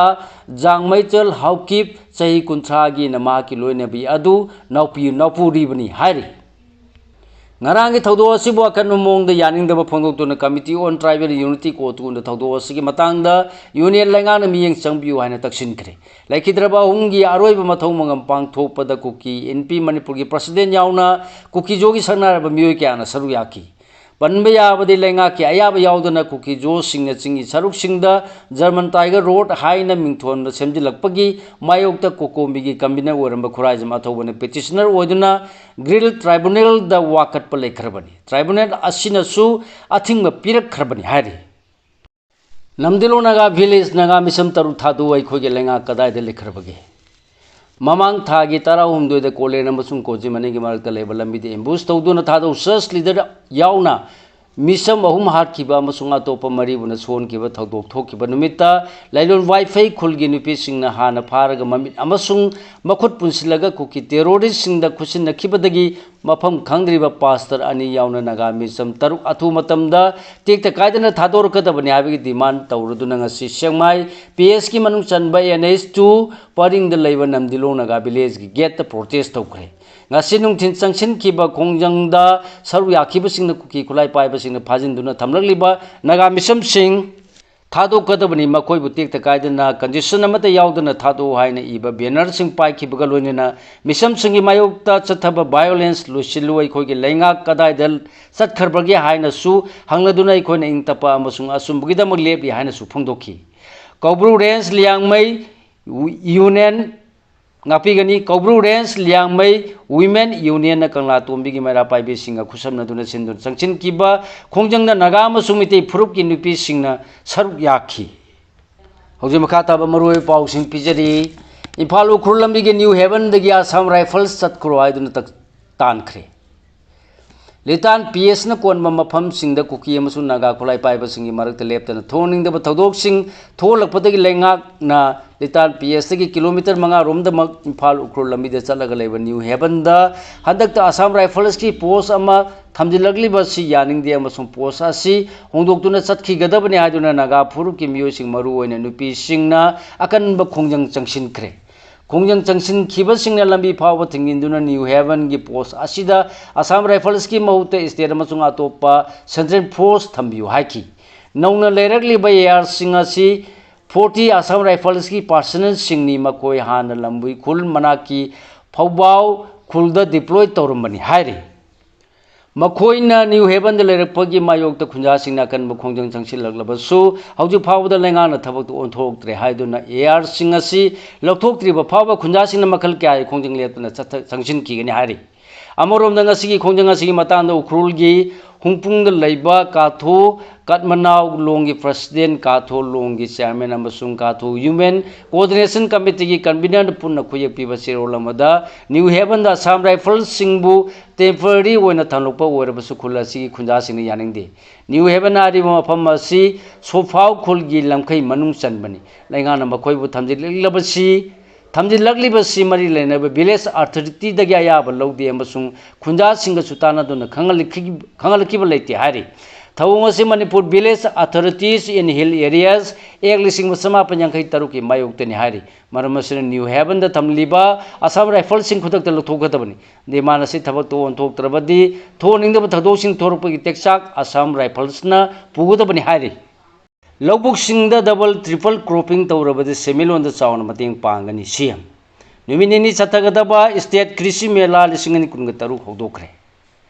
ꯖꯥꯡꯃꯩꯆꯜ ꯍꯥꯎꯀꯤꯞ ꯆꯍꯤ ꯀꯨꯟꯊ꯭ꯔꯥꯒꯤꯅ ꯃꯍꯥꯛꯀꯤ ꯂꯣꯏꯅꯕꯤ ꯑꯗꯨ ꯅꯥꯎꯄꯤ-, ꯅꯥꯎꯄꯨꯔꯤꯕꯅꯤ ꯍꯥꯏꯔꯤ꯫ ꯉꯔꯥꯡꯒꯤ ꯊꯧꯗꯣꯛ ꯑꯁꯤꯕꯨ ꯑꯀꯟꯕ ꯃꯑꯣꯡꯗ ꯌꯥꯅꯤꯡꯗꯕ ꯐꯣꯡꯗꯣꯛꯇꯨꯅ Committee on Tribal Unity ꯀꯣꯇꯨꯅ ꯊꯧꯗꯣꯛ ꯑꯁꯤꯒꯤ ꯃꯇꯥꯡꯗ ꯌꯨꯅꯤꯌꯟ ꯂꯩꯉꯥꯛꯅ ꯃꯤꯠꯌꯦꯡ ꯆꯪꯕꯤꯌꯨ ꯍꯥꯏꯅ ꯇꯛꯁꯤꯟꯈ꯭ꯔꯦ꯫ ꯂꯩꯈꯤꯗ꯭ꯔꯕ ꯑꯍꯨꯝꯒꯤ ꯑꯔꯣꯏꯕ ꯃꯊꯧ ꯃꯉꯝ ꯄꯥꯡꯊꯣꯛꯄꯗ ꯀꯨꯀꯤ ꯏꯟꯄꯤ ꯃꯅꯤꯄꯨꯔꯒꯤ ꯄ꯭ꯔꯁꯤꯗꯦꯟ ꯌꯥꯎꯅ ꯀꯨꯀꯤꯖꯣꯒꯤ ꯁꯛꯅꯥꯏꯔꯕ ꯃꯤꯑꯣꯏ ꯀꯌꯥꯅ ꯁꯔꯨꯛ ꯌꯥꯈꯤ꯫ ꯄꯟꯕ ꯌꯥꯕꯗꯤ ꯂꯩꯉꯥꯛꯀꯤ ꯑꯌꯥꯕ ꯌꯥꯎꯗꯅ ꯀꯨꯀꯤ ꯖꯣꯁꯁꯤꯡꯅ ꯆꯤꯡꯒꯤ ꯁꯔꯨꯛꯁꯤꯡꯗ German Tiger Road ꯍꯥꯏꯅ ꯃꯤꯡꯊꯣꯟꯕ ꯁꯦꯝꯖꯤꯜꯂꯛꯄꯒꯤ ꯃꯥꯌꯣꯛꯇ ꯀꯣꯀꯣꯃꯤꯒꯤ ꯀꯟꯚꯤꯅꯔ ꯑꯣꯏꯔꯝꯕ ꯈꯨꯔꯥꯏꯖꯝ ꯑꯊꯧꯕꯅ ꯄꯦꯇꯤꯁꯅꯔ ꯑꯣꯏꯗꯨꯅ ꯒ꯭ꯔꯤꯜ ꯇ꯭ꯔꯥꯏꯕꯨꯅꯦꯜꯗ ꯋꯥꯀꯠꯄ ꯂꯩꯈ꯭ꯔꯕꯅꯤ꯫ ꯇ꯭ꯔꯥꯏꯕꯨꯅꯦꯜ ꯑꯁꯤꯅꯁꯨ ꯑꯊꯤꯡꯕ ꯄꯤꯔꯛꯈ꯭ꯔꯕꯅꯤ ꯍꯥꯏꯔꯤ꯫ ꯅꯝꯗꯤꯂꯣ ꯅꯥꯒꯥ ꯚꯤꯂꯦꯖ ꯅꯥꯒꯥ ꯃꯤꯁꯝ ꯇꯔꯨꯛ ꯊꯥꯗꯣꯛꯎ, ꯑꯩꯈꯣꯏꯒꯤ ꯂꯩꯉꯥꯛ ꯀꯗꯥꯏꯗ ꯂꯩꯈ꯭ꯔꯕꯒꯦ? ꯃꯃꯥꯡ ꯊꯥꯒꯤ ꯇꯔꯥꯍꯨꯝꯗꯣꯏꯗ ꯀꯣꯂꯦꯟ ꯑꯃꯁꯨꯡ ꯀꯣꯖꯤꯃꯅꯤꯒꯤ ꯃꯔꯛꯇ ꯂꯩꯕ ꯂꯝꯕꯤꯗ ambush ꯇꯧꯗꯨꯅ ꯊꯥꯗꯣꯛꯎ, church leader ꯌꯥꯎꯅ ꯃꯤꯁꯝ ꯑꯍꯨꯝ ꯍꯥꯠꯈꯤꯕ ꯑꯃꯁꯨꯡ ꯑꯇꯣꯞꯄ ꯃꯔꯤꯕꯨꯅ ꯁꯣꯟꯈꯤꯕ ꯊꯧꯗꯣꯛ ꯊꯣꯛꯈꯤꯕ ꯅꯨꯃꯤꯠꯇ ꯂꯥꯏꯂꯣꯟ ꯋꯥꯏꯐꯩ ꯈꯨꯜꯒꯤ ꯅꯨꯄꯤꯁꯤꯡꯅ ꯍꯥꯟꯅ ꯐꯥꯔꯒ ꯃꯃꯤꯠ ꯑꯃꯁꯨꯡ ꯃꯈꯨꯠ ꯄꯨꯟꯁꯤꯜꯂꯒ ꯀꯨꯀꯤ terroristꯁꯤꯡꯗ ꯈꯨꯠꯁꯤꯟꯅꯈꯤꯕꯗꯒꯤ ꯃꯐꯝ ꯈꯪꯗ꯭ꯔꯤꯕ pastor ꯑꯅꯤ ꯌꯥꯎꯅ ꯅꯥꯒꯥ ꯃꯤꯁꯝ ꯇꯔꯨꯛ ꯑꯊꯨꯕ ꯃꯇꯝꯗ ꯇꯦꯛꯇ ꯀꯥꯏꯗꯅ ꯊꯥꯗꯣꯔꯛꯀꯗꯕꯅꯤ ꯍꯥꯏꯕꯒꯤ demand ꯇꯧꯔꯗꯨꯅ ꯉꯁꯤ ꯁꯦꯛꯃꯥꯏ PSꯀꯤ ꯃꯅꯨꯡ ꯆꯟꯕ NH two ꯄꯔꯤꯡꯗ ꯂꯩꯕ ꯅꯝꯗꯤꯂꯣꯡ ꯅꯥꯒꯥ ꯚꯤꯂꯦꯖꯀꯤ gateꯇ protest ꯇꯧꯈ꯭ꯔꯦ꯫ ꯉꯁꯤ ꯅꯨꯡꯊꯤꯜ ꯆꯪꯁꯤꯟꯈꯤꯕ ꯈꯣꯡꯖꯪꯗ ꯁꯔꯨꯛ ꯌꯥꯈꯤꯕꯁꯤꯡꯅ ꯀꯨꯀꯤ ꯈꯨꯠꯂꯥꯏ ꯄꯥꯏꯕꯁꯤꯡꯅ ꯐꯥꯖꯤꯟꯗꯨꯅ ꯊꯝꯂꯛꯂꯤꯕ ꯅꯥꯒꯥ ꯃꯤꯁꯝꯁꯤꯡ ꯊꯥꯗꯣꯛꯀꯗꯕꯅꯤ, ꯃꯈꯣꯏꯕꯨ ꯇꯦꯛꯇ ꯀꯥꯏꯗꯅ condition ꯑꯃꯠꯇ ꯌꯥꯎꯗꯅ ꯊꯥꯗꯣꯛꯎ ꯍꯥꯏꯅ ꯏꯕ bannerꯁꯤꯡ ꯄꯥꯏꯈꯤꯕꯒ ꯂꯣꯏꯅꯅ ꯃꯤꯁꯝꯁꯤꯡꯒꯤ ꯃꯥꯌꯣꯛꯇ ꯆꯠꯊꯕ violence ꯂꯣꯏꯁꯤꯜꯂꯨ, ꯑꯩꯈꯣꯏꯒꯤ ꯂꯩꯉꯥꯛ ꯀꯗꯥꯏꯗ ꯆꯠꯈ꯭ꯔꯕꯒꯦ ꯍꯥꯏꯅꯁꯨ ꯍꯪꯂꯗꯨꯅ ꯑꯩꯈꯣꯏꯅ ꯏꯪ ꯇꯞꯄ ꯑꯃꯁꯨꯡ ꯑꯆꯨꯝꯕꯒꯤꯗꯃꯛ ꯂꯦꯞꯂꯤ ꯍꯥꯏꯅꯁꯨ ꯐꯣꯡꯗꯣꯛꯈꯤ꯫ ꯀꯧꯕ꯭ꯔꯨ Range ꯂꯤꯌꯥꯡꯃꯩ Union ꯉꯥꯛꯄꯤꯒꯅꯤ꯫ ꯀꯧꯕ꯭ꯔꯨ Range ꯂꯤꯌꯥꯡꯃꯩ Women Unionꯅ ꯀꯪꯂꯥ ꯇꯣꯝꯕꯤꯒꯤ ꯃꯩꯔꯥ ꯄꯥꯏꯕꯤꯁꯤꯡꯒ ꯈꯨꯠꯁꯝꯅꯗꯨꯅ ꯁꯤꯟꯗꯨꯅ ꯆꯪꯁꯤꯟꯈꯤꯕ ꯈꯣꯡꯖꯪꯗ ꯅꯥꯒꯥ ꯑꯃꯁꯨꯡ ꯃꯤꯇꯩ ꯐꯨꯔꯨꯞꯀꯤ ꯅꯨꯄꯤꯁꯤꯡꯅ ꯁꯔꯨꯛ ꯌꯥꯈꯤ꯫ ꯍꯧꯖꯤꯛ ꯃꯈꯥ ꯇꯥꯕ ꯃꯔꯨꯑꯣꯏꯕ ꯄꯥꯎꯁꯤꯡ ꯄꯤꯖꯔꯤ꯫ ꯏꯝꯐꯥꯜ ꯎꯈ꯭ꯔꯨꯜ ꯂꯝꯕꯤꯒꯤ New Havenꯗꯒꯤ Assam Rifles ꯆꯠꯈ꯭ꯔꯣ ꯍꯥꯏꯗꯨꯅ ꯇꯛ-, ꯇꯥꯟꯈ꯭ꯔꯦ꯫ ꯂꯤꯇꯥꯟ PSꯅ ꯀꯣꯟꯕ ꯃꯐꯝꯁꯤꯡꯗ ꯀꯨꯀꯤ ꯑꯃꯁꯨꯡ ꯅꯥꯒꯥ ꯈꯨꯠꯂꯥꯏ ꯄꯥꯏꯕꯁꯤꯡꯒꯤ ꯃꯔꯛꯇ ꯂꯦꯞꯇꯅ ꯊꯣꯛꯍꯟꯅꯤꯡꯗꯕ ꯊꯧꯗꯣꯛꯁꯤꯡ ꯊꯣꯛꯍꯜꯂꯛꯄꯗꯒꯤ ꯂꯩꯉꯥꯛꯅ ꯂꯤꯇꯥꯟ PSꯇꯒꯤ kilometre ꯃꯉꯥ ꯔꯣꯝꯗꯃꯛ ꯏꯝꯐꯥꯜ ꯎꯈ꯭ꯔꯨꯜ ꯂꯝꯕꯤꯗ ꯆꯠꯂꯒ ꯂꯩꯕ New Havenꯗ ꯍꯟꯗꯛꯇ Assam Riflesꯀꯤ post ꯑꯃ ꯊꯝꯖꯤꯜꯂꯛꯂꯤꯕ ꯑꯁꯤ ꯌꯥꯅꯤꯡꯗꯦ ꯑꯃꯁꯨꯡ post ꯑꯁꯤ ꯍꯣꯡꯗꯣꯛꯇꯨꯅ ꯆꯠꯈꯤꯒꯗꯕꯅꯤ ꯍꯥꯏꯗꯨꯅ ꯅꯥꯒꯥ ꯐꯨꯔꯨꯞꯀꯤ ꯃꯤꯑꯣꯏꯁꯤꯡ, ꯃꯔꯨꯑꯣꯏꯅ ꯅꯨꯄꯤꯁꯤꯡꯅ ꯑꯀꯟꯕ ꯈꯣꯡꯖꯪ ꯆꯪꯁꯤꯟꯈ꯭ꯔꯦ꯫ ꯈꯣꯡꯖꯪ ꯆꯪꯁꯤꯟꯈꯤꯕꯁꯤꯡꯅ ꯂꯝꯕꯤ ꯐꯥꯎꯕ ꯊꯤꯡꯖꯤꯟꯗꯨꯅ New Havenꯒꯤ post ꯑꯁꯤꯗ Assam Riflesꯀꯤ ꯃꯍꯨꯠꯇ state ꯑꯃꯁꯨꯡ ꯑꯇꯣꯞꯄ central force ꯊꯝꯕꯤꯌꯨ ꯍꯥꯏꯈꯤ꯫ ꯅꯧꯅ ꯂꯩꯔꯛꯂꯤꯕ ARꯁꯤꯡ ꯑꯁꯤ forty Assam Riflesꯀꯤ personnelꯁꯤꯡꯅꯤ, ꯃꯈꯣꯏ ꯍꯥꯟꯅ ꯂꯝꯕꯨꯏ ꯈꯨꯜ ꯃꯅꯥꯛꯀꯤ ꯐꯧꯕꯥꯎ ꯈꯨꯜꯗ deploy ꯇꯧꯔꯝꯕꯅꯤ ꯍꯥꯏꯔꯤ꯫ ꯃꯈꯣꯏꯅ ꯅ꯭ꯌꯨ ꯍꯦꯕꯟꯗ ꯂꯩꯔꯛꯄꯒꯤ ꯃꯥꯌꯣꯛꯇ ꯈꯨꯟꯖꯥꯁꯤꯡꯅ ꯑꯀꯟꯕ ꯈꯣꯡꯖꯪ ꯆꯪꯁꯤꯜꯂꯛꯂꯕꯁꯨ, ꯍꯧꯖꯤꯛ ꯐꯥꯎꯕꯗ ꯂꯩꯉꯥꯛꯅ ꯊꯕꯛꯇꯨ ꯑꯣꯟꯊꯣꯛꯇ꯭ꯔꯦ ꯍꯥꯏꯗꯨꯅ ꯑꯦ ꯑꯥꯔꯁꯤꯡ ꯑꯁꯤ ꯂꯧꯊꯣꯛꯇ꯭ꯔꯤꯕ ꯐꯥꯎꯕ ꯈꯨꯟꯖꯥꯁꯤꯡꯅ ꯃꯈꯜ ꯀꯌꯥꯒꯤ ꯈꯣꯡꯖꯪ ꯂꯦꯞꯇꯅ ꯆꯠꯊ-, ꯆꯪꯁꯤꯟꯈꯤꯒꯅꯤ ꯍꯥꯏꯔꯤ꯫ ꯑꯃꯔꯣꯝꯗ, ꯉꯁꯤꯒꯤ ꯈꯣꯡꯖꯪ ꯑꯁꯤꯒꯤ ꯃꯇꯥꯡꯗ ꯎꯈ꯭ꯔꯨꯜꯒꯤ ꯍꯨꯡꯄꯨꯡꯗ ꯂꯩꯕ ꯀꯥꯊꯣ ꯀꯠꯃꯅꯥꯎ ꯂꯣꯡꯒꯤ ꯄ꯭ꯔꯁꯤꯗꯦꯟ, ꯀꯥꯊꯣ ꯂꯣꯡꯒꯤ ꯆꯤꯌꯥꯔꯃꯦꯟ ꯑꯃꯁꯨꯡ ꯀꯥꯊꯣ ꯋꯨꯃꯦꯟ ꯀꯣꯑꯣꯔꯗꯤꯅꯦꯁꯟ ꯀꯃꯤꯇꯤꯒꯤ ꯀꯟꯚꯤꯅꯔꯅ ꯄꯨꯟꯅ ꯈꯨꯌꯦꯛ ꯄꯤꯕ ꯆꯦꯔꯣꯜ ꯑꯃꯗ ꯅ꯭ꯌꯨ ꯍꯦꯕꯟꯗ ꯑꯁꯥꯝ ꯔꯥꯏꯐꯜꯁꯤꯡꯕꯨ ꯇꯦꯝꯄꯔꯔꯤ ꯑꯣꯏꯅ ꯊꯝꯂꯛꯄ ꯑꯣꯏꯔꯕꯁꯨ ꯈꯨꯜ ꯑꯁꯤꯒꯤ ꯈꯨꯟꯖꯥꯁꯤꯡꯅ ꯌꯥꯅꯤꯡꯗꯦ꯫ ꯅ꯭ꯌꯨ ꯍꯦꯕꯟ ꯍꯥꯏꯔꯤꯕ ꯃꯐꯝ ꯑꯁꯤ ꯁꯣꯐꯥꯎ ꯈꯨꯜꯒꯤ ꯂꯝꯈꯩ ꯃꯅꯨꯡ ꯆꯟꯕꯅꯤ꯫ ꯂꯩꯉꯥꯛꯅ ꯃꯈꯣꯏꯕꯨ ꯊꯝꯖꯤꯜꯂꯛꯂꯕꯁꯤ, ꯊꯝꯖꯤꯜꯂꯛꯂꯤꯕꯁꯤ ꯃꯔꯤ ꯂꯩꯅꯕ ꯚꯤꯂꯦꯖ ꯑꯊꯣꯔꯤꯇꯤꯗꯒꯤ ꯑꯌꯥꯕ ꯂꯧꯗꯦ ꯑꯃꯁꯨꯡ ꯈꯨꯟꯖꯥꯁꯤꯡꯒꯁꯨ ꯇꯥꯟꯅꯗꯨꯅ ꯈꯪꯍꯜꯂꯛꯈꯤ-, ꯈꯪꯍꯜꯂꯛꯈꯤꯕ ꯂꯩꯇꯦ ꯍꯥꯏꯔꯤ꯫ ꯊꯧꯑꯣꯡ ꯑꯁꯤ ꯃꯅꯤꯄꯨꯔ ꯚꯤꯂꯦꯖ ꯑꯊꯣꯔꯤꯇꯤꯁ ꯏꯟ ꯍꯤꯜ ꯑꯦꯔꯤꯌꯥꯁ ꯑꯦꯛ ꯂꯤꯁꯤꯡ ꯑꯃ ꯆꯃꯥꯄꯟ ꯌꯥꯡꯈꯩ ꯇꯔꯨꯛꯀꯤ ꯃꯥꯌꯣꯛꯇꯅꯤ ꯍꯥꯏꯔꯤ꯫ ꯃꯔꯝ ꯑꯁꯤꯅ ꯅ꯭ꯌꯨ ꯍꯦꯕꯟꯗ ꯊꯝꯂꯤꯕ ꯑꯁꯥꯝ ꯔꯥꯏꯐꯜꯁꯤꯡ ꯈꯨꯗꯛꯇ ꯂꯧꯊꯣꯛꯀꯗꯕꯅꯤ꯫ ꯗꯤꯃꯥꯟ ꯑꯁꯤ ꯊꯕꯛꯇ ꯑꯣꯟꯊꯣꯛꯇ꯭ꯔꯕꯗꯤ ꯊꯣꯛꯍꯟꯅꯤꯡꯗꯕ ꯊꯧꯗꯣꯛꯁꯤꯡ ꯊꯣꯔꯛꯄꯒꯤ ꯇꯦꯛꯆꯥꯛ ꯑꯁꯥꯝ ꯔꯥꯏꯐꯜꯁꯅ ꯄꯨꯒꯗꯕꯅꯤ ꯍꯥꯏꯔꯤ꯫ ꯂꯧꯕꯨꯛꯁꯤꯡꯗ ꯗꯕꯜ ꯇ꯭ꯔꯤꯄꯜ ꯀ꯭ꯔꯣꯞꯄꯤꯡ ꯇꯧꯔꯕꯗꯤ ꯁꯦꯟꯃꯤꯠꯂꯣꯟꯗ ꯆꯥꯎꯅ ꯃꯇꯦꯡ ꯄꯥꯡꯒꯅꯤ, ꯁꯤ ꯑꯦꯝ꯫ ꯅꯨꯃꯤꯠ ꯅꯤꯅꯤ ꯆꯠꯊꯒꯗꯕ ꯁ꯭ꯇꯦꯠ ꯀ꯭ꯔꯤꯁꯤ ꯃꯦꯂꯥ ꯂꯤꯁꯤꯡ ꯑꯅꯤ ꯀꯨꯟꯒ ꯇꯔꯨꯛ ꯍꯧꯗꯣꯛꯈ꯭ꯔꯦ꯫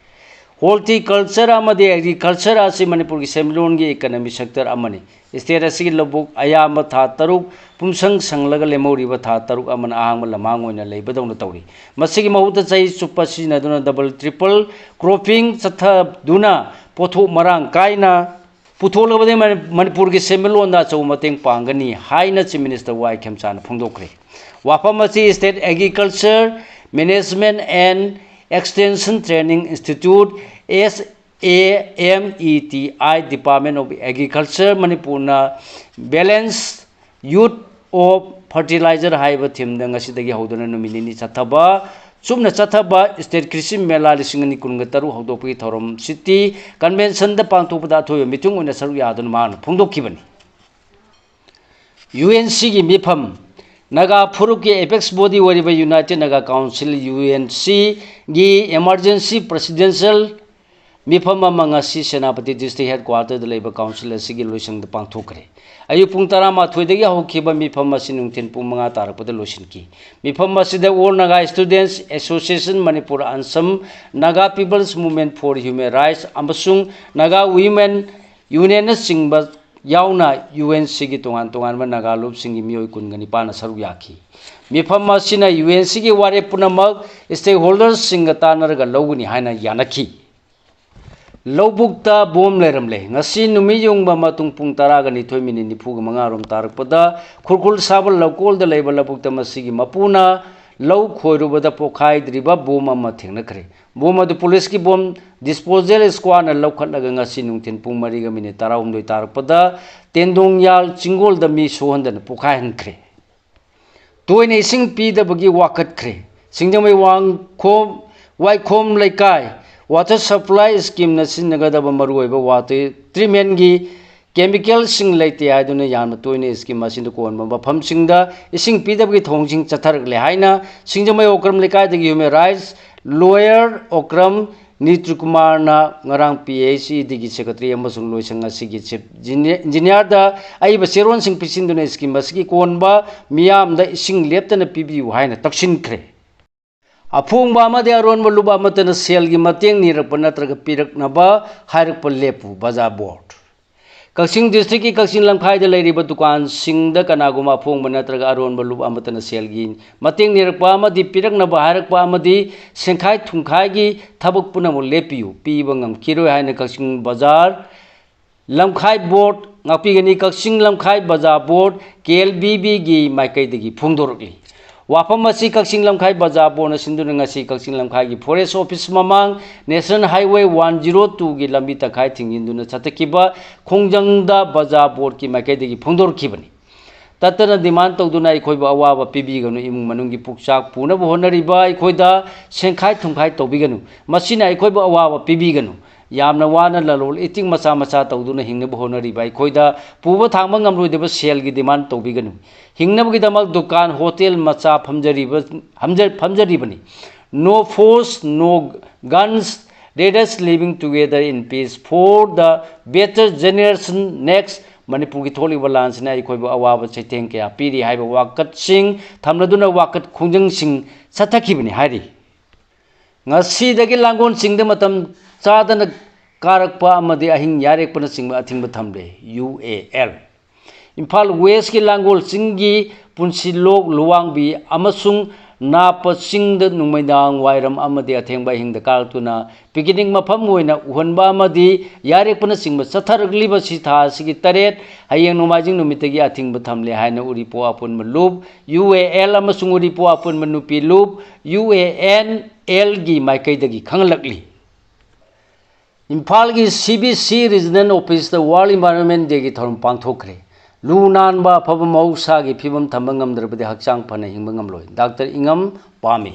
ꯍꯣꯔꯇꯤꯀꯜꯆꯔ ꯑꯃꯗꯤ ꯑꯦꯒ꯭ꯔꯤꯀꯜꯆꯔ ꯑꯁꯤ ꯃꯅꯤꯄꯨꯔꯒꯤ ꯁꯦꯟꯃꯤꯠꯂꯣꯟꯒꯤ ꯏꯀꯅꯃꯤ ꯁꯦꯛꯇꯔ ꯑꯃꯅꯤ꯫ ꯁ꯭ꯇꯦꯠ ꯑꯁꯤꯒꯤ ꯂꯧꯕꯨꯛ ꯑꯌꯥꯝꯕ ꯊꯥ ꯇꯔꯨꯛ ꯄꯨꯝꯁꯪ ꯁꯪꯂꯒ ꯂꯦꯝꯍꯧꯔꯤꯕ ꯊꯥ ꯇꯔꯨꯛ ꯑꯃꯅ ꯑꯍꯥꯡꯕ ꯂꯝꯍꯥꯡ ꯑꯣꯏꯅ ꯂꯩꯕꯗꯧꯅ ꯇꯧꯔꯤ꯫ ꯃꯁꯤꯒꯤ ꯃꯍꯨꯠꯇ ꯆꯍꯤ ꯆꯨꯞꯄ ꯁꯤꯖꯤꯟꯅꯗꯨꯅ ꯗꯕꯜ ꯇ꯭ꯔꯤꯄꯜ ꯀ꯭ꯔꯣꯞꯄꯤꯡ ꯆꯠꯊꯗꯨꯅ ꯄꯣꯠꯊꯣꯛ ꯃꯔꯥꯡ ꯀꯥꯏꯅ ꯄꯨꯊꯣꯛꯂꯕꯗꯤ ꯃꯅꯤ-, ꯃꯅꯤꯄꯨꯔꯒꯤ ꯁꯦꯟꯃꯤꯠꯂꯣꯟꯗ ꯑꯆꯧꯕ ꯃꯇꯦꯡ ꯄꯥꯡꯒꯅꯤ ꯍꯥꯏꯅ ꯆꯤꯐ ꯃꯤꯅꯤꯁꯇꯔ ꯋꯥꯏ ꯈꯦꯝꯆꯥꯅ ꯐꯣꯡꯗꯣꯛꯈ꯭ꯔꯦ꯫ ꯋꯥꯐꯝ ꯑꯁꯤ State Agriculture Management and Extension Training Institute, S A M E T I, Department of Agriculture, ꯃꯅꯤꯄꯨꯔꯅ Balance Use of Fertilizer ꯍꯥꯏꯕ ꯊꯤꯝꯗ ꯉꯁꯤꯗꯒꯤ ꯍꯧꯗꯨꯅ ꯅꯨꯃꯤꯠ ꯅꯤꯅꯤ ꯆꯠꯊꯕ, ꯆꯨꯞꯅ ꯆꯠꯊꯕ ꯁ꯭ꯇꯦꯠ ꯀ꯭ꯔꯤꯁꯤ ꯃꯦꯂꯥ ꯂꯤꯁꯤꯡ ꯑꯅꯤ ꯀꯨꯟꯒ ꯇꯔꯨꯛ ꯍꯧꯗꯣꯛꯄꯒꯤ ꯊꯧꯔꯝ ꯁꯤꯇꯤ ꯀꯟꯚꯦꯟꯁꯟꯗ ꯄꯥꯡꯊꯣꯛꯄꯗ ꯑꯊꯣꯏꯕ ꯃꯤꯊꯨꯡ ꯑꯣꯏꯅ ꯁꯔꯨꯛ ꯌꯥꯗꯨꯅ ꯃꯍꯥꯛꯅ ꯐꯣꯡꯗꯣꯛꯈꯤꯕꯅꯤ꯫ ꯌꯨ ꯑꯦꯟ ꯁꯤꯒꯤ ꯃꯤꯐꯝ, ꯅꯥꯒꯥ ꯐꯨꯔꯨꯞꯀꯤ ꯑꯦꯄꯦꯛꯁ ꯕꯣꯗꯤ ꯑꯣꯏꯔꯤꯕ United Naga Council, U N ꯁꯤꯒꯤ ꯏꯃꯥꯔꯖꯦꯟꯁꯤ ꯄ꯭ꯔꯦꯁꯤꯗꯦꯟꯁꯤꯌꯦꯜ ꯃꯤꯐꯝ ꯑꯃ ꯉꯁꯤ ꯁꯦꯅꯥꯄꯇꯤ ꯗꯤꯁꯇ꯭ꯔꯤꯛ ꯍꯦꯗꯀ꯭ꯋꯥꯇꯔꯗ ꯂꯩꯕ ꯀꯥꯎꯟꯁꯤꯜ ꯑꯁꯤꯒꯤ ꯂꯣꯏꯁꯪꯗ ꯄꯥꯡꯊꯣꯛꯈ꯭ꯔꯦ꯫ ꯑꯌꯨꯛ ꯄꯨꯡ ꯇꯔꯥꯃꯥꯊꯣꯏꯗꯒꯤ ꯍꯧꯈꯤꯕ ꯃꯤꯐꯝ ꯑꯁꯤ ꯅꯨꯡꯊꯤꯜ ꯄꯨꯡ ꯃꯉꯥ ꯇꯥꯔꯛꯄꯗ ꯂꯣꯏꯁꯤꯟꯈꯤ꯫ ꯃꯤꯐꯝ ꯑꯁꯤꯗ All Naga Students Association Manipur, ANSAM, Naga People's Movement for Human Rights ꯑꯃꯁꯨꯡ Naga Women Unionꯅꯆꯤꯡꯕ ꯌꯥꯎꯅ ꯌꯨ ꯑꯦꯟ ꯁꯤꯒꯤ ꯇꯣꯉꯥꯟ ꯇꯣꯉꯥꯟꯕ ꯅꯥꯒꯥ ꯂꯨꯞꯁꯤꯡꯒꯤ ꯃꯤꯑꯣꯏ ꯀꯨꯟꯒ ꯅꯤꯄꯥꯟꯅ ꯁꯔꯨꯛ ꯌꯥꯈꯤ꯫ ꯃꯤꯐꯝ ꯑꯁꯤꯅ ꯌꯨ ꯑꯦꯟ ꯁꯤꯒꯤ ꯋꯥꯔꯦꯞ ꯄꯨꯝꯅꯃꯛ stakeholderꯁꯤꯡꯒ ꯇꯥꯟꯅꯔꯒ ꯂꯧꯒꯅꯤ ꯍꯥꯏꯅ ꯌꯥꯅꯈꯤ꯫ ꯂꯧꯕꯨꯛꯇ ꯕꯣꯝ ꯂꯩꯔꯝꯂꯦ꯫ ꯉꯁꯤ ꯅꯨꯃꯤꯠ ꯌꯨꯡꯕ ꯃꯇꯨꯡ ꯄꯨꯡ ꯇꯔꯥꯒ ꯅꯤꯊꯣꯏ ꯃꯤꯅꯤꯠ ꯅꯤꯐꯨꯒ ꯃꯉꯥꯔꯣꯝ ꯇꯥꯔꯛꯄꯗ ꯈꯨꯔꯈꯨꯜ ꯁꯥꯕ ꯂꯧꯀꯣꯜꯗ ꯂꯩꯕ ꯂꯧꯕꯨꯛꯇ ꯃꯁꯤꯒꯤ ꯃꯄꯨꯅ ꯂꯧ ꯈꯣꯏꯔꯨꯕꯗ ꯄꯣꯈꯥꯏꯗ꯭ꯔꯤꯕ ꯕꯣꯝ ꯑꯃ ꯊꯦꯡꯅꯈ꯭ꯔꯦ꯫ ꯕꯣꯝ ꯑꯗꯨ ꯄꯨꯂꯤꯁꯀꯤ ꯕꯣꯝ disposal squadꯅ ꯂꯧꯈꯠꯂꯒ ꯉꯁꯤ ꯅꯨꯡꯊꯤꯜ ꯄꯨꯡ ꯃꯔꯤꯒ ꯃꯤꯅꯤꯠ ꯇꯔꯥꯍꯨꯝꯗꯣꯏ ꯇꯥꯔꯛꯄꯗ ꯇꯦꯟꯗꯣꯡꯌꯥꯜ ꯆꯤꯡꯒꯣꯜꯗ ꯃꯤ ꯁꯣꯛꯍꯟꯗꯅ ꯄꯣꯈꯥꯏꯍꯟꯈ꯭ꯔꯦ꯫ ꯇꯣꯏꯅ ꯏꯁꯤꯡ ꯄꯤꯗꯕꯒꯤ ꯋꯥꯀꯠꯈ꯭ꯔꯦ꯫ ꯁꯤꯡꯖꯃꯩ ꯋꯥꯡꯈꯣꯝ, ꯋꯥꯏꯈꯣꯝ ꯂꯩꯀꯥꯏ water supply schemeꯅ ꯁꯤꯖꯤꯟꯅꯒꯗꯕ ꯃꯔꯨꯑꯣꯏꯕ water treatmentꯒꯤ chemicalꯁꯤꯡ ꯂꯩꯇꯦ ꯍꯥꯏꯗꯨꯅ ꯌꯥꯝꯅ ꯇꯣꯏꯅ scheme ꯑꯁꯤꯗ ꯀꯣꯟꯕ ꯃꯐꯝꯁꯤꯡꯗ ꯏꯁꯤꯡ ꯄꯤꯗꯕꯒꯤ ꯊꯧꯑꯣꯡꯁꯤꯡ ꯆꯠꯊꯔꯛꯂꯦ ꯍꯥꯏꯅ ꯁꯤꯡꯖꯃꯩ ꯑꯣꯀ꯭ꯔꯝ ꯂꯩꯀꯥꯏꯗꯒꯤ human rights lawyer ꯑꯣꯀ꯭ꯔꯝ ꯅꯤꯇ꯭ꯔꯀꯨꯃꯥꯔꯅ ꯉꯔꯥꯡ ꯄꯤ ꯑꯩꯆ ꯏꯗꯤꯒꯤ ꯁꯦꯀ꯭ꯔꯦꯇꯔꯤ ꯑꯃꯁꯨꯡ ꯂꯣꯏꯁꯪ ꯑꯁꯤꯒꯤ ꯆꯤꯐ ꯏꯟꯖꯤꯅꯤꯌꯥꯔꯗ ꯑꯏꯕ ꯆꯦꯔꯣꯜꯁꯤꯡ ꯄꯤꯁꯤꯟꯗꯨꯅ scheme ꯑꯁꯤꯒꯤ ꯀꯣꯟꯕ ꯃꯤꯌꯥꯝꯗ ꯏꯁꯤꯡ ꯂꯦꯞꯇꯅ ꯄꯤꯕꯤꯌꯨ ꯍꯥꯏꯅ ꯇꯛꯁꯤꯟꯈ꯭ꯔꯦ꯫ ꯑꯐꯣꯡꯕ ꯑꯃꯗꯤ ꯑꯔꯣꯟꯕ ꯂꯨꯞ ꯑꯃꯠꯇꯅ ꯁꯦꯜꯒꯤ ꯃꯇꯦꯡ ꯅꯤꯔꯛꯄ ꯅꯠꯇ꯭ꯔꯒ ꯄꯤꯔꯛꯅꯕ ꯍꯥꯏꯔꯛꯄ ꯂꯦꯞꯄꯨ, ꯕꯖꯥꯔ ꯕꯣꯔꯗ꯫ ꯀꯛꯆꯤꯡ ꯗꯤꯁꯇ꯭ꯔꯤꯛꯀꯤ ꯀꯛꯆꯤꯡ ꯂꯝꯈꯥꯏꯗ ꯂꯩꯔꯤꯕ ꯗꯨꯀꯥꯟꯁꯤꯡꯗ ꯀꯅꯥꯒꯨꯝꯕ ꯑꯐꯣꯡꯕ ꯅꯠꯇ꯭ꯔꯒ ꯑꯔꯣꯟꯕ ꯂꯨꯞ ꯑꯃꯠꯇꯅ ꯁꯦꯜꯒꯤ ꯃꯇꯦꯡ ꯅꯤꯔꯛꯄ ꯑꯃꯗꯤ ꯄꯤꯔꯛꯅꯕ ꯍꯥꯏꯔꯛꯄ ꯑꯃꯗꯤ ꯁꯦꯟꯈꯥꯏ ꯊꯨꯝꯈꯥꯏꯒꯤ ꯊꯕꯛ ꯄꯨꯝꯅꯃꯛ ꯂꯦꯞꯄꯤꯌꯨ, ꯄꯤꯕ ꯉꯝꯈꯤꯔꯣꯏ ꯍꯥꯏꯅ ꯀꯛꯆꯤꯡ ꯕꯖꯥꯔ ꯂꯝꯈꯥꯏ ꯕꯣꯔꯗ ꯉꯥꯛꯄꯤꯒꯅꯤ꯫ ꯀꯛꯆꯤꯡ ꯂꯝꯈꯥꯏ ꯕꯖꯥꯔ ꯕꯣꯔꯗ, ꯀꯦ ꯑꯦꯜ ꯕꯤ ꯕꯤꯒꯤ ꯃꯥꯏꯀꯩꯗꯒꯤ ꯐꯣꯡꯗꯣꯔꯛꯂꯤ꯫ ꯋꯥꯐꯝ ꯑꯁꯤ ꯀꯛꯆꯤꯡ ꯂꯝꯈꯥꯏ ꯕꯖꯥꯔ ꯕꯣꯔꯗꯅ ꯁꯤꯟꯗꯨꯅ ꯉꯁꯤ ꯀꯛꯆꯤꯡ ꯂꯝꯈꯥꯏꯒꯤ ꯐꯣꯔꯦꯁ ꯑꯣꯐꯤꯁ ꯃꯃꯥꯡ, ꯅꯦꯁꯅꯦꯜ ꯍꯥꯏꯋꯦ ꯋꯥꯟ ꯖꯤꯔꯣ ꯇꯨꯒꯤ ꯂꯝꯕꯤ ꯇꯪꯈꯥꯏ ꯊꯤꯡꯖꯤꯟꯗꯨꯅ ꯆꯠꯊꯈꯤꯕ ꯈꯣꯡꯖꯪꯗ ꯕꯖꯥꯔ ꯕꯣꯔꯗꯀꯤ ꯃꯥꯏꯀꯩꯗꯒꯤ ꯐꯣꯡꯗꯣꯔꯛꯈꯤꯕꯅꯤ꯫ ꯇꯠꯇꯅ demand ꯇꯧꯗꯨꯅ ꯑꯩꯈꯣꯏꯕꯨ ꯑꯋꯥꯕ ꯄꯤꯕꯤꯒꯅꯨ, ꯏꯃꯨꯡ ꯃꯅꯨꯡꯒꯤ ꯄꯨꯛꯆꯥꯛ ꯄꯨꯅꯕ ꯍꯣꯠꯅꯔꯤꯕ ꯑꯩꯈꯣꯏꯗ ꯁꯦꯟꯈꯥꯏ ꯊꯨꯝꯈꯥꯏ ꯇꯧꯕꯤꯒꯅꯨ, ꯃꯁꯤꯅ ꯑꯩꯈꯣꯏꯕꯨ ꯑꯋꯥꯕ ꯄꯤꯕꯤꯒꯅꯨ꯫ ꯌꯥꯝꯅ ꯋꯥꯅ ꯂꯂꯣꯜ ꯏꯇꯤꯛ ꯃꯆꯥ ꯃꯆꯥ ꯇꯧꯗꯨꯅ ꯍꯤꯡꯅꯕ ꯍꯣꯠꯅꯔꯤꯕ ꯑꯩꯈꯣꯏꯗ ꯄꯨꯕ ꯊꯥꯡꯕ ꯉꯝꯂꯣꯏꯗꯕ ꯁꯦꯜꯒꯤ demand ꯇꯧꯕꯤꯒꯅꯨ꯫ ꯍꯤꯡꯅꯕꯒꯤꯗꯃꯛ ꯗꯨꯀꯥꯟ, ꯍꯣꯇꯦꯜ ꯃꯆꯥ ꯐꯝꯖꯔꯤꯕ, ꯐꯝꯖ-, ꯐꯝꯖꯔꯤꯕꯅꯤ꯫ No force, no guns, Let us living together in peace for the better generation next. ꯃꯅꯤꯄꯨꯔꯒꯤ ꯊꯣꯛꯂꯤꯕ ꯂꯥꯟꯁꯤꯅ ꯑꯩꯈꯣꯏꯕꯨ ꯑꯋꯥꯕ ꯆꯩꯊꯦꯡ ꯀꯌꯥ ꯄꯤꯔꯤ ꯍꯥꯏꯕ ꯋꯥꯀꯠꯁꯤꯡ ꯊꯝꯂꯗꯨꯅ ꯋꯥꯀꯠ ꯈꯣꯡꯖꯪꯁꯤꯡ ꯆꯠꯊꯈꯤꯕꯅꯤ ꯍꯥꯏꯔꯤ꯫ ꯉꯁꯤꯗꯒꯤ ꯂꯥꯡꯒꯣꯜ ꯆꯤꯡꯗ ꯃꯇꯝ ꯆꯥꯗꯅ ꯀꯥꯔꯛꯄ ꯑꯃꯗꯤ ꯑꯍꯤꯡ ꯌꯥꯔꯦꯛꯄꯅꯆꯤꯡꯕ ꯑꯊꯤꯡꯕ ꯊꯝꯂꯦ꯫ U A L. ꯏꯝꯐꯥꯜ ꯋꯦꯁꯀꯤ ꯂꯥꯡꯒꯣꯜ ꯆꯤꯡꯒꯤ ꯄꯨꯟꯁꯤꯂꯣꯛ, ꯂꯨꯋꯥꯡꯕꯤ ꯑꯃꯁꯨꯡ ꯅꯥꯞꯄ ꯆꯤꯡꯗ ꯅꯨꯃꯤꯗꯥꯡ ꯋꯥꯏꯔꯝ ꯑꯃꯗꯤ ꯑꯊꯦꯡꯕ ꯑꯍꯤꯡꯗ ꯀꯥꯔꯛꯇꯨꯅ ꯄꯤꯀꯤꯅꯤꯛ ꯃꯐꯝ ꯑꯣꯏꯅ ꯎꯍꯟꯕ ꯑꯃꯗꯤ ꯌꯥꯔꯦꯛꯄꯅꯆꯤꯡꯕ ꯆꯠꯊꯔꯛꯂꯤꯕꯁꯤ ꯊꯥ ꯑꯁꯤꯒꯤ ꯇꯔꯦꯠ, ꯍꯌꯦꯡ ꯅꯣꯡꯃꯥꯏꯖꯤꯡ ꯅꯨꯃꯤꯠꯇꯒꯤ ꯑꯊꯤꯡꯕ ꯊꯝꯂꯦ ꯍꯥꯏꯅ ꯎꯔꯤꯄꯣꯛ ꯑꯄꯨꯟꯕ ꯂꯨꯞ, ꯌꯨ ꯑꯦ ꯑꯦꯜ ꯑꯃꯁꯨꯡ ꯎꯔꯤꯄꯣꯛ ꯑꯄꯨꯟꯕ ꯅꯨꯄꯤ ꯂꯨꯞ, ꯌꯨ ꯑꯦ ꯑꯦꯟ ꯑꯦꯜꯒꯤ ꯃꯥꯏꯀꯩꯗꯒꯤ ꯈꯪꯍꯜꯂꯛꯂꯤ꯫ ꯏꯝꯐꯥꯜꯒꯤ ꯁꯤ ꯕꯤ ꯁꯤ ꯔꯤꯖꯅꯦꯜ ꯑꯣꯐꯤꯁꯇ ꯋꯥꯔꯜ ꯏꯟꯚꯥꯏꯔꯣꯟꯃꯦꯟ ꯗꯦꯒꯤ ꯊꯧꯔꯝ ꯄꯥꯡꯊꯣꯛꯈ꯭ꯔꯦ꯫ ꯂꯨ ꯅꯥꯟꯕ ꯑꯐꯕ ꯃꯍꯧꯁꯥꯒꯤ ꯐꯤꯕꯝ ꯊꯝꯕ ꯉꯝꯗ꯭ꯔꯕꯗꯤ ꯍꯛꯆꯥꯡ ꯐꯅ ꯍꯤꯡꯕ ꯉꯝꯂꯣꯏ꯫ ꯗꯥꯛꯇꯔ ꯏꯉꯝ ꯄꯥꯝꯃꯤ꯫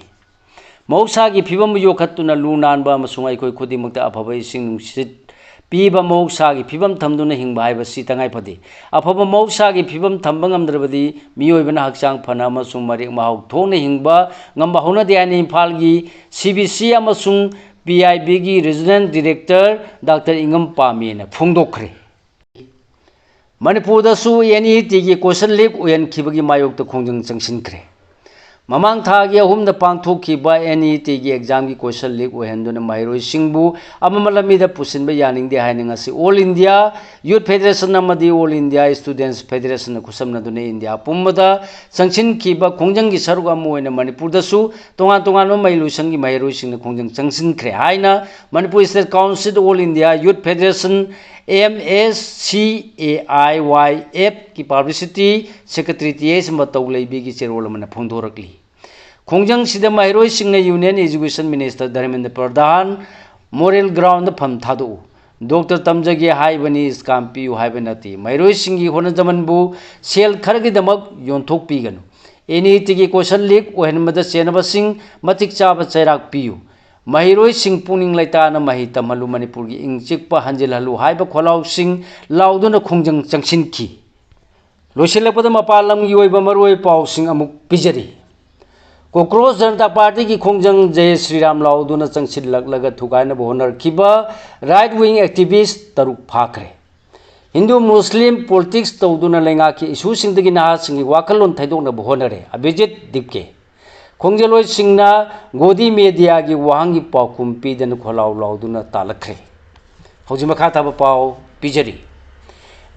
ꯃꯍꯧꯁꯥꯒꯤ ꯐꯤꯕꯝ ꯌꯣꯛꯈꯠꯇꯨꯅ ꯂꯨ ꯅꯥꯟꯕ ꯑꯃꯁꯨꯡ ꯑꯩꯈꯣꯏ ꯈꯨꯗꯤꯡꯃꯛꯇ ꯑꯐꯕ ꯏꯁꯤꯡ ꯅꯨꯡꯁꯤꯠ ꯄꯤꯕ ꯃꯍꯧꯁꯥꯒꯤ ꯐꯤꯕꯝ ꯊꯝꯗꯨꯅ ꯍꯤꯡꯕ ꯍꯥꯏꯕꯁꯤ ꯇꯉꯥꯏ ꯐꯗꯦ꯫ ꯑꯐꯕ ꯃꯍꯧꯁꯥꯒꯤ ꯐꯤꯕꯝ ꯊꯝꯕ ꯉꯝꯗ꯭ꯔꯕꯗꯤ ꯃꯤꯑꯣꯏꯕꯅ ꯍꯛꯆꯥꯡ ꯐꯅ ꯑꯃꯁꯨꯡ ꯃꯔꯦꯛ ꯃꯍꯥꯎ ꯊꯣꯛꯅ ꯍꯤꯡꯕ ꯉꯝꯕ ꯍꯧꯅꯗꯦ ꯍꯥꯏꯅ ꯏꯝꯐꯥꯜꯒꯤ ꯁꯤ ꯕꯤ ꯁꯤ ꯑꯃꯁꯨꯡ ꯄꯤ ꯑꯥꯏ ꯕꯤꯒꯤ ꯔꯤꯖꯅꯦꯜ ꯗꯤꯔꯦꯛꯇꯔ ꯗꯥꯛꯇꯔ ꯏꯉꯝ ꯄꯥꯝꯃꯤꯅ ꯐꯣꯡꯗꯣꯛꯈ꯭ꯔꯦ꯫ ꯃꯅꯤꯄꯨꯔꯗꯁꯨ ꯑꯦꯟ ꯏ ꯇꯤꯒꯤ ꯀꯣꯏꯁꯟ ꯂꯤꯛ ꯑꯣꯏꯍꯟꯈꯤꯕꯒꯤ ꯃꯥꯌꯣꯛꯇ ꯈꯣꯡꯖꯪ ꯆꯪꯁꯤꯟꯈ꯭ꯔꯦ꯫ ꯃꯃꯥꯡ ꯊꯥꯒꯤ ꯑꯍꯨꯝꯗ ꯄꯥꯡꯊꯣꯛꯈꯤꯕ ꯑꯦꯟ ꯏ ꯇꯤꯒꯤ ꯑꯦꯛꯖꯥꯝꯒꯤ ꯀꯣꯏꯁꯟ ꯂꯤꯛ ꯑꯣꯏꯍꯟꯗꯨꯅ ꯃꯍꯩꯔꯣꯏꯁꯤꯡꯕꯨ ꯑꯃꯝꯕ ꯂꯝꯕꯤꯗ ꯄꯨꯁꯤꯟꯕ ꯌꯥꯅꯤꯡꯗꯦ ꯍꯥꯏꯅ ꯉꯁꯤ ꯑꯣꯜ ꯏꯟꯗꯤꯌꯥ ꯌꯨꯠ ꯐꯦꯗꯔꯦꯁꯟ ꯑꯃꯗꯤ ꯑꯣꯜ ꯏꯟꯗꯤꯌꯥ ꯁ꯭ꯇꯨꯗꯦꯟꯠꯁ ꯐꯦꯗꯔꯦꯁꯟꯅ ꯈꯨꯠꯁꯝꯅꯗꯨꯅ ꯏꯟꯗꯤꯌꯥ ꯄꯨꯝꯕꯗ ꯆꯪꯁꯤꯟꯈꯤꯕ ꯈꯣꯡꯖꯪꯒꯤ ꯁꯔꯨꯛ ꯑꯃ ꯑꯣꯏꯅ ꯃꯅꯤꯄꯨꯔꯗꯁꯨ ꯇꯣꯉꯥꯟ ꯇꯣꯉꯥꯟꯕ ꯃꯍꯩꯂꯣꯏꯁꯪꯒꯤ ꯃꯍꯩꯔꯣꯏꯁꯤꯡꯅ ꯈꯣꯡꯖꯪ ꯆꯪꯁꯤꯟꯈ꯭ꯔꯦ ꯍꯥꯏꯅ Manipur state council all India youth federation, M S C A I Y ꯑꯦꯐꯀꯤ ꯄꯕ꯭ꯂꯤꯁꯤꯇꯤ ꯁꯦꯀ꯭ꯔꯦꯇꯔꯤ ꯇꯤ ꯑꯦꯁ ꯃꯇꯧ ꯂꯩꯕꯤꯒꯤ ꯆꯦꯔꯣꯜ ꯑꯃꯅ ꯐꯣꯡꯗꯣꯔꯛꯂꯤ꯫ ꯈꯣꯡꯖꯪꯁꯤꯗ ꯃꯍꯩꯔꯣꯏꯁꯤꯡꯅ union education minister Dharmendra Pradhan, moral ground ꯐꯝ ꯊꯥꯗꯣꯛꯎ, ꯗꯣꯛꯇꯔ ꯇꯝꯖꯒꯦ ꯍꯥꯏꯕꯅꯤ, ꯁ꯭ꯀꯥꯝ ꯄꯤꯌꯨ ꯍꯥꯏꯕ ꯅꯠꯇꯦ, ꯃꯍꯩꯔꯣꯏꯁꯤꯡꯒꯤ ꯍꯣꯠꯅꯖꯃꯟꯕꯨ ꯁꯦꯜ ꯈꯔꯒꯤꯗꯃꯛ ꯌꯣꯟꯊꯣꯛꯄꯤꯒꯅꯨ, ꯑꯦꯟ ꯏ ꯇꯤꯒꯤ ꯀꯣꯏꯁꯟ ꯂꯤꯛ ꯑꯣꯏꯍꯟꯕꯗ ꯆꯦꯟꯅꯕꯁꯤꯡ ꯃꯇꯤꯛ ꯆꯥꯕ ꯆꯩꯔꯥꯛ ꯄꯤꯌꯨ, ꯃꯍꯩꯔꯣꯏꯁꯤꯡ ꯄꯨꯛꯅꯤꯡ ꯂꯩꯇꯥꯅ ꯃꯍꯩ ꯇꯝꯍꯜꯂꯨ, ꯃꯅꯤꯄꯨꯔꯒꯤ ꯏꯪ ꯆꯤꯛꯄ ꯍꯟꯖꯤꯜꯍꯜꯂꯨ ꯍꯥꯏꯕ ꯈꯣꯜꯂꯥꯎꯁꯤꯡ ꯂꯥꯎꯗꯨꯅ ꯈꯣꯡꯖꯪ ꯆꯪꯁꯤꯟꯈꯤ꯫ ꯂꯣꯏꯁꯤꯜꯂꯛꯄꯗ ꯃꯄꯥꯟ ꯂꯝꯒꯤ ꯑꯣꯏꯕ ꯃꯔꯨꯑꯣꯏꯕ ꯄꯥꯎꯁꯤꯡ ꯑꯃꯨꯛ ꯄꯤꯖꯔꯤ꯫ ꯀꯣꯀ꯭ꯔꯣꯁ ꯖꯅꯇꯥ ꯄꯥꯔꯇꯤꯒꯤ ꯈꯣꯡꯖꯪ ꯖꯩ ꯁ꯭ꯔꯤꯔꯥꯝ ꯂꯥꯎꯗꯨꯅ ꯆꯪꯁꯤꯜꯂꯛꯂꯒ ꯊꯨꯒꯥꯏꯅꯕ ꯍꯣꯠꯅꯔꯛꯈꯤꯕ right wing activist ꯇꯔꯨꯛ ꯐꯥꯈ꯭ꯔꯦ꯫ ꯍꯤꯟꯗꯨ ꯃꯨꯁꯂꯤꯝ politics ꯇꯧꯗꯨꯅ ꯂꯩꯉꯥꯛꯀꯤ issueꯁꯤꯡꯗꯒꯤ ꯅꯍꯥꯁꯤꯡꯒꯤ ꯋꯥꯈꯜꯂꯣꯟ ꯊꯩꯗꯣꯛꯅꯕ ꯍꯣꯠꯅꯔꯦ꯫ ꯑꯚꯤꯖꯤꯠ ꯗꯤꯞꯀꯦ꯫ ꯈꯣꯡꯖꯦꯜꯂꯣꯏꯁꯤꯡꯅ ꯒꯣꯗꯤ ꯃꯦꯗꯤꯌꯥꯒꯤ ꯋꯥꯍꯪꯒꯤ ꯄꯥꯎꯈꯨꯝ ꯄꯤꯗꯅ ꯈꯣꯜꯂꯥꯎ ꯂꯥꯎꯗꯨꯅ ꯇꯥꯜꯂꯛꯈ꯭ꯔꯦ꯫ ꯍꯧꯖꯤꯛ ꯃꯈꯥ ꯇꯥꯕ ꯄꯥꯎ ꯄꯤꯖꯔꯤ꯫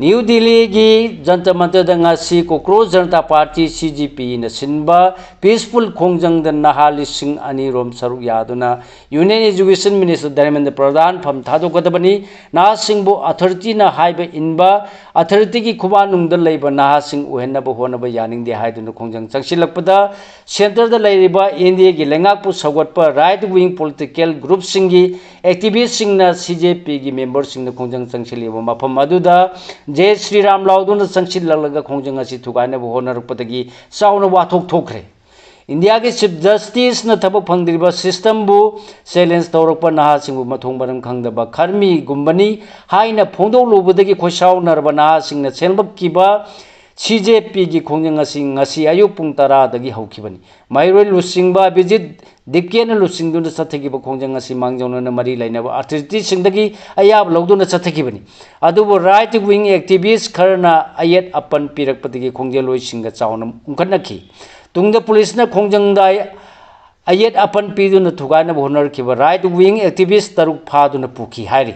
ꯅ꯭ꯌꯨ ꯗꯤꯜꯂꯤꯒꯤ ꯖꯟꯇꯔ ꯃꯟꯇꯔꯗ ꯉꯁꯤ ꯀꯣꯀ꯭ꯔꯣꯁ Janata party, C J P ꯅ ꯁꯤꯟꯕ peaceful ꯈꯣꯡꯖꯪꯗ ꯅꯍꯥ ꯂꯤꯁꯤꯡ ꯑꯅꯤ ꯔꯣꯝ ꯁꯔꯨꯛ ꯌꯥꯗꯨꯅ Union Education Minister ꯙꯔꯃꯦꯟꯗ꯭ꯔ ꯄ꯭ꯔꯙꯥꯟ ꯐꯝ ꯊꯥꯗꯣꯛꯀꯗꯕꯅꯤ, ꯅꯍꯥꯁꯤꯡꯕꯨ authorityꯅ ꯍꯥꯏꯕ ꯏꯟꯕ, authorityꯒꯤ ꯈꯨꯕꯥꯟꯅꯨꯡꯗ ꯂꯩꯕ ꯅꯍꯥꯁꯤꯡ ꯑꯣꯏꯍꯟꯅꯕ ꯍꯣꯠꯅꯕ ꯌꯥꯅꯤꯡꯗꯦ ꯍꯥꯏꯗꯨꯅ ꯈꯣꯡꯖꯪ ꯆꯪꯁꯤꯜꯂꯛꯄꯗ centreꯗ ꯂꯩꯔꯤꯕ Indiaꯒꯤ ꯂꯩꯉꯥꯛꯄꯨ ꯁꯧꯒꯠꯄ right wing political groupꯁꯤꯡꯒꯤ activistꯁꯤꯡꯅ C J Pꯒꯤ memberꯁꯤꯡꯅ ꯈꯣꯡꯖꯪ ꯆꯪꯁꯤꯜꯂꯤꯕ ꯃꯐꯝ ꯑꯗꯨꯗ ꯖꯩ ꯁ꯭ꯔꯤꯔꯥꯝ ꯂꯥꯎꯗꯨꯅ ꯆꯪꯁꯤꯜꯂꯛꯂꯒ ꯈꯣꯡꯖꯪ ꯑꯁꯤ ꯊꯨꯒꯥꯏꯅꯕ ꯍꯣꯠꯅꯔꯛꯄꯗꯒꯤ ꯆꯥꯎꯅ ꯋꯥꯊꯣꯛ ꯊꯣꯛꯈ꯭ꯔꯦ꯫ ꯏꯟꯗꯤꯌꯥꯒꯤ Chief Justiceꯅ ꯊꯕꯛ ꯐꯪꯗ꯭ꯔꯤꯕ systemꯕꯨ challenge ꯇꯧꯔꯛꯄ ꯅꯍꯥꯁꯤꯡꯕꯨ ꯃꯊꯣꯡ ꯃꯔꯝ ꯈꯪꯗꯕ ꯈꯔꯃꯤꯒꯨꯝꯕꯅꯤ ꯍꯥꯏꯅ ꯐꯣꯡꯗꯣꯛꯂꯨꯕꯗꯒꯤ ꯈꯣꯏꯁꯥꯎꯅꯔꯕ ꯅꯍꯥꯁꯤꯡꯅ ꯁꯦꯝꯂꯛꯈꯤꯕ C J Pꯒꯤ ꯈꯣꯡꯖꯪ ꯑꯁꯤ ꯉꯁꯤ ꯑꯌꯨꯛ ꯄꯨꯡ ꯇꯔꯥꯗꯒꯤ ꯍꯧꯈꯤꯕꯅꯤ꯫ ꯃꯍꯩꯔꯣꯏ ꯂꯨꯆꯤꯡꯕ ꯑꯚꯤꯖꯤꯠ ꯗꯤꯞꯀꯦꯅ ꯂꯨꯆꯤꯡꯗꯨꯅ ꯆꯠꯊꯈꯤꯕ ꯈꯣꯡꯖꯪ ꯑꯁꯤ ꯃꯥꯡꯖꯧꯅꯅ ꯃꯔꯤ ꯂꯩꯅꯕ authorityꯁꯤꯡꯗꯒꯤ ꯑꯌꯥꯕ ꯂꯧꯗꯨꯅ ꯆꯠꯊꯈꯤꯕꯅꯤ꯫ ꯑꯗꯨꯕꯨ right wing activist ꯈꯔꯅ ꯑꯌꯦꯠ ꯑꯄꯟ ꯄꯤꯔꯛꯄꯗꯒꯤ ꯈꯣꯡꯖꯦꯜꯂꯣꯏꯁꯤꯡꯒ ꯆꯥꯎꯅ ꯎꯪꯈꯠꯅꯈꯤ꯫ ꯇꯨꯡꯗ policeꯅ ꯈꯣꯡꯖꯪꯗ ꯑꯌꯦꯠ ꯑꯄꯟ ꯄꯤꯗꯨꯅ ꯊꯨꯒꯥꯏꯅꯕ ꯍꯣꯠꯅꯔꯛꯈꯤꯕ right wing activist ꯇꯔꯨꯛ ꯐꯥꯗꯨꯅ ꯄꯨꯈꯤ ꯍꯥꯏꯔꯤ꯫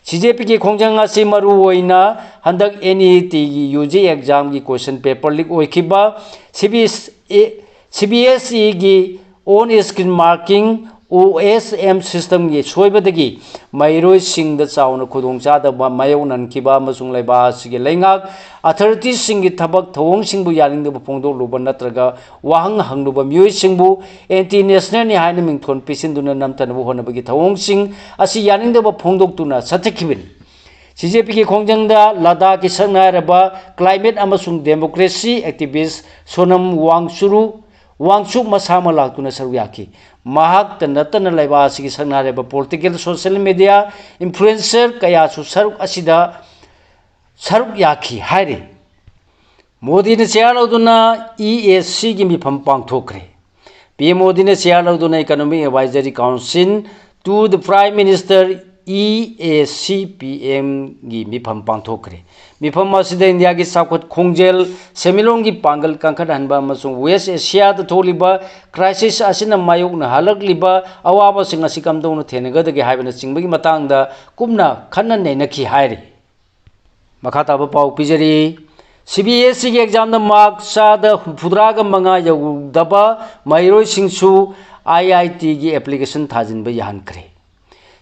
C J Pꯒꯤ ꯈꯣꯡꯖꯪ ꯑꯁꯤ ꯃꯔꯨ ꯑꯣꯏꯅ ꯍꯟꯗꯛ NETꯒꯤ UG examꯒꯤ question paper leak ꯑꯣꯏꯈꯤꯕ, CBS, CBSEꯒꯤ on screen marking, OSM systemꯒꯤ ꯁꯣꯏꯕꯗꯒꯤ ꯃꯍꯩꯔꯣꯏꯁꯤꯡꯗ ꯆꯥꯎꯅ ꯈꯨꯗꯣꯡꯆꯥꯗꯕ ꯃꯥꯌꯣꯛꯅꯍꯟꯈꯤꯕ ꯑꯃꯁꯨꯡ ꯂꯩꯕꯥꯛ ꯑꯁꯤꯒꯤ ꯂꯩꯉꯥꯛ authorityꯁꯤꯡꯒꯤ ꯊꯕꯛ ꯊꯧꯑꯣꯡꯁꯤꯡꯕꯨ ꯌꯥꯅꯤꯡꯗꯕ ꯐꯣꯡꯗꯣꯛꯂꯨꯕ ꯅꯠꯇ꯭ꯔꯒ ꯋꯥꯍꯪ ꯍꯪꯂꯨꯕ ꯃꯤꯑꯣꯏꯁꯤꯡꯕꯨ anti nationalꯅꯤ ꯍꯥꯏꯅ ꯃꯤꯡꯊꯣꯟ ꯄꯤꯁꯤꯟꯗꯨꯅ ꯅꯝꯊꯅꯕ ꯍꯣꯠꯅꯕꯒꯤ ꯊꯧꯑꯣꯡꯁꯤꯡ ꯑꯁꯤ ꯌꯥꯅꯤꯡꯗꯕ ꯐꯣꯡꯗꯣꯛꯇꯨꯅ ꯆꯠꯊꯈꯤꯕꯅꯤ꯫ C J Pꯒꯤ ꯈꯣꯡꯖꯪꯗ ꯂꯗꯥꯈꯀꯤ ꯁꯛꯅ ꯍꯥꯏꯔꯕ climate ꯑꯃꯁꯨꯡ democracy activist ꯁꯣꯅꯝ ꯋꯥꯡꯆꯨꯔꯨ, ꯋꯥꯡꯆꯨꯛ ꯃꯁꯥꯃꯛ ꯂꯥꯛꯇꯨꯅ ꯁꯔꯨꯛ ꯌꯥꯈꯤ꯫ ꯃꯍꯥꯛꯇ ꯅꯠꯇꯅ ꯂꯩꯕꯥꯛ ꯑꯁꯤꯒꯤ ꯁꯛꯅ ꯍꯥꯏꯔꯕ political, social media influencer ꯀꯌꯥꯁꯨ ꯁꯔꯨꯛ ꯑꯁꯤꯗ ꯁꯔꯨꯛ ꯌꯥꯈꯤ ꯍꯥꯏꯔꯤ꯫ ꯃꯣꯗꯤꯅ chair ꯂꯧꯗꯨꯅ EACꯒꯤ ꯃꯤꯐꯝ ꯄꯥꯡꯊꯣꯛꯈ꯭ꯔꯦ꯫ ꯄꯤ ꯑꯦꯝ ꯃꯣꯗꯤꯅ ꯆꯤꯌꯥꯔ ꯂꯧꯗꯨꯅ Economic Advisory Council to the Prime Minister, E A C P M ꯒꯤ ꯃꯤꯐꯝ ꯄꯥꯡꯊꯣꯛꯈ꯭ꯔꯦ꯫ ꯃꯤꯐꯝ ꯑꯁꯤꯗ ꯏꯟꯗꯤꯌꯥꯒꯤ ꯆꯥꯎꯈꯠ ꯈꯣꯡꯖꯦꯜ, ꯁꯦꯟꯃꯤꯠꯂꯣꯟꯒꯤ ꯄꯥꯡꯒꯜ ꯀꯟꯈꯠꯍꯟꯕ ꯑꯃꯁꯨꯡ West Asia ꯗ ꯊꯣꯛꯂꯤꯕ crisis ꯑꯁꯤꯅ ꯃꯥꯌꯣꯛꯅꯍꯜꯂꯛꯂꯤꯕ ꯑꯋꯥꯕꯁꯤꯡ ꯑꯁꯤ ꯀꯝꯗꯧꯅ ꯊꯦꯡꯅꯒꯗꯒꯦ ꯍꯥꯏꯕꯅꯆꯤꯡꯕꯒꯤ ꯃꯇꯥꯡꯗ ꯀꯨꯞꯅ ꯈꯟꯅ ꯅꯩꯅꯈꯤ ꯍꯥꯏꯔꯤ꯫ ꯃꯈꯥ ꯇꯥꯕ ꯄꯥꯎ ꯄꯤꯖꯔꯤ꯫ C B S E ꯒꯤ exam ꯗ mark ꯆꯥꯗ ꯍꯨꯝꯐꯨꯇꯔꯥꯒ ꯃꯉꯥ ꯌꯧꯗꯕ ꯃꯍꯩꯔꯣꯏꯁꯤꯡꯁꯨ I I T ꯒꯤ application ꯊꯥꯖꯤꯟꯕ ꯌꯥꯍꯟꯈ꯭ꯔꯦ꯫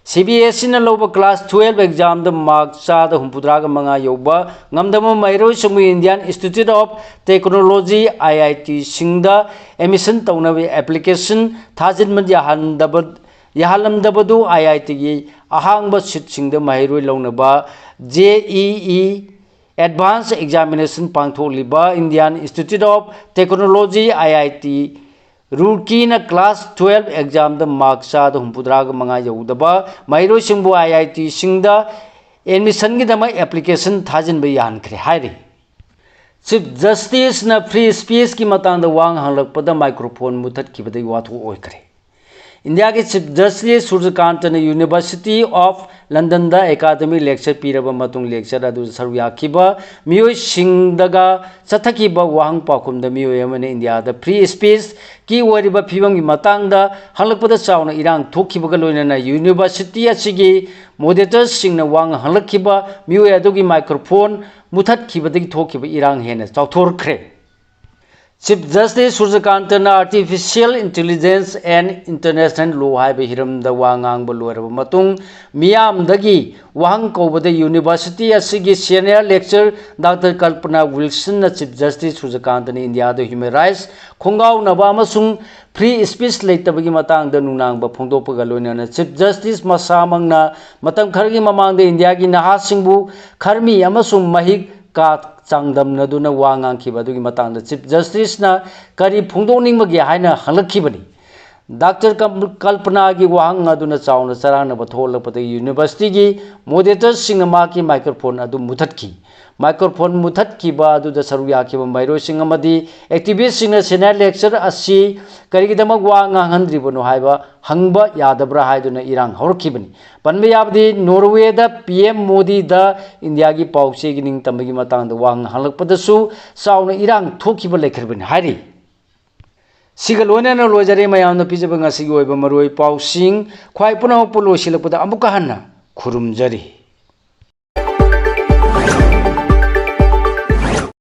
C B S E ꯅ ꯂꯧꯕ class twelve exam ꯗ mark ꯆꯥꯗ ꯍꯨꯝꯐꯨꯇꯔꯥꯒ ꯃꯉꯥ ꯌꯧꯕ ꯉꯝꯗꯕ ꯃꯍꯩꯔꯣꯏꯁꯤꯡꯕꯨ Indian Institute of Technology, I I T ꯁꯤꯡꯗ admission ꯇꯧꯅꯕ application ꯊꯥꯖꯤꯟꯕ ꯌꯥꯍꯟꯗꯕ, ꯌꯥꯍꯜꯂꯝꯗꯕꯗꯨ I I T ꯒꯤ ꯑꯍꯥꯡꯕ seat ꯁꯤꯡꯗ ꯃꯍꯩꯔꯣꯏ ꯂꯧꯅꯕ J E E Advanced Examination ꯄꯥꯡꯊꯣꯛꯂꯤꯕ Indian Institute of Technology, I I T Roorkee ꯅ class twelve exam ꯗ mark ꯆꯥꯗ ꯍꯨꯝꯐꯨꯇꯔꯥꯒ ꯃꯉꯥ ꯌꯧꯗꯕ ꯃꯍꯩꯔꯣꯏꯁꯤꯡꯕꯨ I I T ꯁꯤꯡꯗ admission ꯒꯤꯗꯃꯛ application ꯊꯥꯖꯤꯟꯕ ꯌꯥꯍꯟꯈ꯭ꯔꯦ ꯍꯥꯏꯔꯤ꯫ Chief Justice ꯅ free speech ꯀꯤ ꯃꯇꯥꯡꯗ ꯋꯥ ꯍꯪꯂꯛꯄꯗ microphone ꯃꯨꯊꯠꯈꯤꯕꯗꯒꯤ ꯋꯥꯊꯣꯛ ꯑꯣꯏꯈ꯭ꯔꯦ꯫ ꯏꯟꯗꯤꯌꯥꯒꯤ Chief Justice ꯁꯨꯔꯖꯀꯥꯟꯇꯅ University of London the academic lecture ꯄꯤꯔꯕ ꯃꯇꯨꯡ, lecture ꯑꯗꯨꯗ ꯁꯔꯨꯛ ꯌꯥꯈꯤꯕ ꯃꯤꯑꯣꯏꯁꯤꯡꯗꯒ ꯆꯠꯊꯈꯤꯕ ꯋꯥꯍꯪ ꯄꯥꯎꯈꯨꯝꯗ ꯃꯤꯑꯣꯏ ꯑꯃꯅ ꯏꯟꯗꯤꯌꯥꯗ free speech ꯀꯤ ꯑꯣꯏꯔꯤꯕ ꯐꯤꯕꯝꯒꯤ ꯃꯇꯥꯡꯗ ꯍꯪꯂꯛꯄꯗ ꯆꯥꯎꯅ ꯏꯔꯥꯡ ꯊꯣꯛꯈꯤꯕꯒ ꯂꯣꯏꯅꯅ university ꯑꯁꯤꯒꯤ moderator ꯁꯤꯡꯅ ꯋꯥ ꯍꯪꯂꯛꯈꯤꯕ ꯃꯤꯑꯣꯏ ꯑꯗꯨꯒꯤ microphone ꯃꯨꯊꯠꯈꯤꯕꯗꯒꯤ ꯊꯣꯛꯈꯤꯕ ꯏꯔꯥꯡ ꯍꯦꯟꯅ ꯆꯥꯎꯊꯣꯔꯛꯈ꯭ꯔꯦ꯫ Chief Justice ꯁꯨꯔꯖꯀꯥꯟꯇꯅ Artificial Intelligence and International Law ꯍꯥꯏꯕ ꯍꯤꯔꯝꯗ ꯋꯥ ꯉꯥꯡꯕ ꯂꯣꯏꯔꯕ ꯃꯇꯨꯡ, ꯃꯤꯌꯥꯝꯗꯒꯤ ꯋꯥꯍꯪ ꯀꯧꯕꯗ university ꯑꯁꯤꯒꯤ senior lecturer Doctor ꯀꯜꯄꯅꯥ ꯋꯤꯜꯁꯟꯅ Chief Justice ꯁꯨꯔꯖꯀꯥꯟꯇꯅ ꯏꯟꯗꯤꯌꯥꯗ human rights ꯈꯣꯡꯒꯥꯎꯅꯕ ꯑꯃꯁꯨꯡ free speech ꯂꯩꯇꯕꯒꯤ ꯃꯇꯥꯡꯗ ꯅꯨꯡꯅꯥꯡꯕ ꯐꯣꯡꯗꯣꯛꯄꯒ ꯂꯣꯏꯅꯅ Chief Justice ꯃꯁꯥꯃꯛꯅ ꯃꯇꯝ ꯈꯔꯒꯤ ꯃꯃꯥꯡꯗ ꯏꯟꯗꯤꯌꯥꯒꯤ ꯅꯍꯥꯁꯤꯡꯕꯨ ꯈꯔꯃꯤ ꯑꯃꯁꯨꯡ ꯃꯍꯤꯛ ꯀꯥ ꯆꯥꯡꯗꯝꯅꯗꯨꯅ ꯋꯥ ꯉꯥꯡꯈꯤꯕ ꯑꯗꯨꯒꯤ ꯃꯇꯥꯡꯗ Chief Justice ꯅ ꯀꯔꯤ ꯐꯣꯡꯗꯣꯛꯅꯤꯡꯕꯒꯦ ꯍꯥꯏꯅ ꯍꯪꯂꯛꯈꯤꯕꯅꯤ꯫ Doctor ꯀꯝ-, ꯀꯜꯄꯅꯥꯒꯤ ꯋꯥꯍꯪ ꯑꯗꯨꯅ ꯆꯥꯎꯅ ꯆꯔꯥꯡꯅꯕ ꯊꯣꯛꯍꯜꯂꯛꯄꯗ university ꯒꯤ moderator ꯁꯤꯡꯅ ꯃꯍꯥꯛꯀꯤ microphone ꯑꯗꯨ ꯃꯨꯊꯠꯈꯤ꯫ ꯃꯥꯏꯀ꯭ꯔꯣꯐꯣꯟ ꯃꯨꯊꯠꯈꯤꯕ ꯑꯗꯨꯗ ꯁꯔꯨꯛ ꯌꯥꯈꯤꯕ ꯃꯍꯩꯔꯣꯏꯁꯤꯡ ꯑꯃꯗꯤ ꯑꯦꯛꯇꯤꯚꯤꯁ꯭ꯠꯁꯤꯡꯅ ꯁꯦꯅꯤꯌꯔ ꯂꯦꯛꯆꯔ ꯑꯁꯤ ꯀꯔꯤꯒꯤꯗꯃꯛ ꯋꯥ ꯉꯥꯡꯍꯟꯗ꯭ꯔꯤꯕꯅꯣ ꯍꯥꯏꯕ ꯍꯪꯕ ꯌꯥꯗꯕ꯭ꯔꯥ ꯍꯥꯏꯗꯨꯅ ꯏꯔꯥꯡ ꯍꯧꯔꯛꯈꯤꯕꯅꯤ꯫ ꯄꯟꯕ ꯌꯥꯕꯗꯤ ꯅꯣꯔꯋꯦꯗ ꯄꯤ ꯑꯦꯝ ꯃꯣꯗꯤꯗ ꯏꯟꯗꯤꯌꯥꯒꯤ ꯄꯥꯎ ꯆꯦꯒꯤ ꯅꯤꯡꯇꯝꯕꯒꯤ ꯃꯇꯥꯡꯗ ꯋꯥ ꯉꯥꯡꯍꯜꯂꯛꯄꯗꯁꯨ ꯆꯥꯎꯅ ꯏꯔꯥꯡ ꯊꯣꯛꯈꯤꯕ ꯂꯩꯈ꯭ꯔꯕꯅꯤ ꯍꯥꯏꯔꯤ꯫ ꯁꯤꯒ ꯂꯣꯏꯅꯅ ꯂꯣꯏꯖꯔꯦ ꯃꯌꯥꯝꯅ ꯄꯤꯖꯕ ꯉꯁꯤꯒꯤ ꯑꯣꯏꯕ ꯃꯔꯨꯑꯣꯏ ꯄꯥꯎꯁꯤꯡ꯫ ꯈ꯭ꯋꯥꯏ ꯄꯨꯝꯅꯃꯛꯄꯨ ꯂꯣꯏꯁꯤꯜꯂꯛꯄꯗ ꯑꯃꯨꯛꯀ ꯍꯟꯅ ꯈꯨꯔꯨꯝꯖꯔꯤ꯫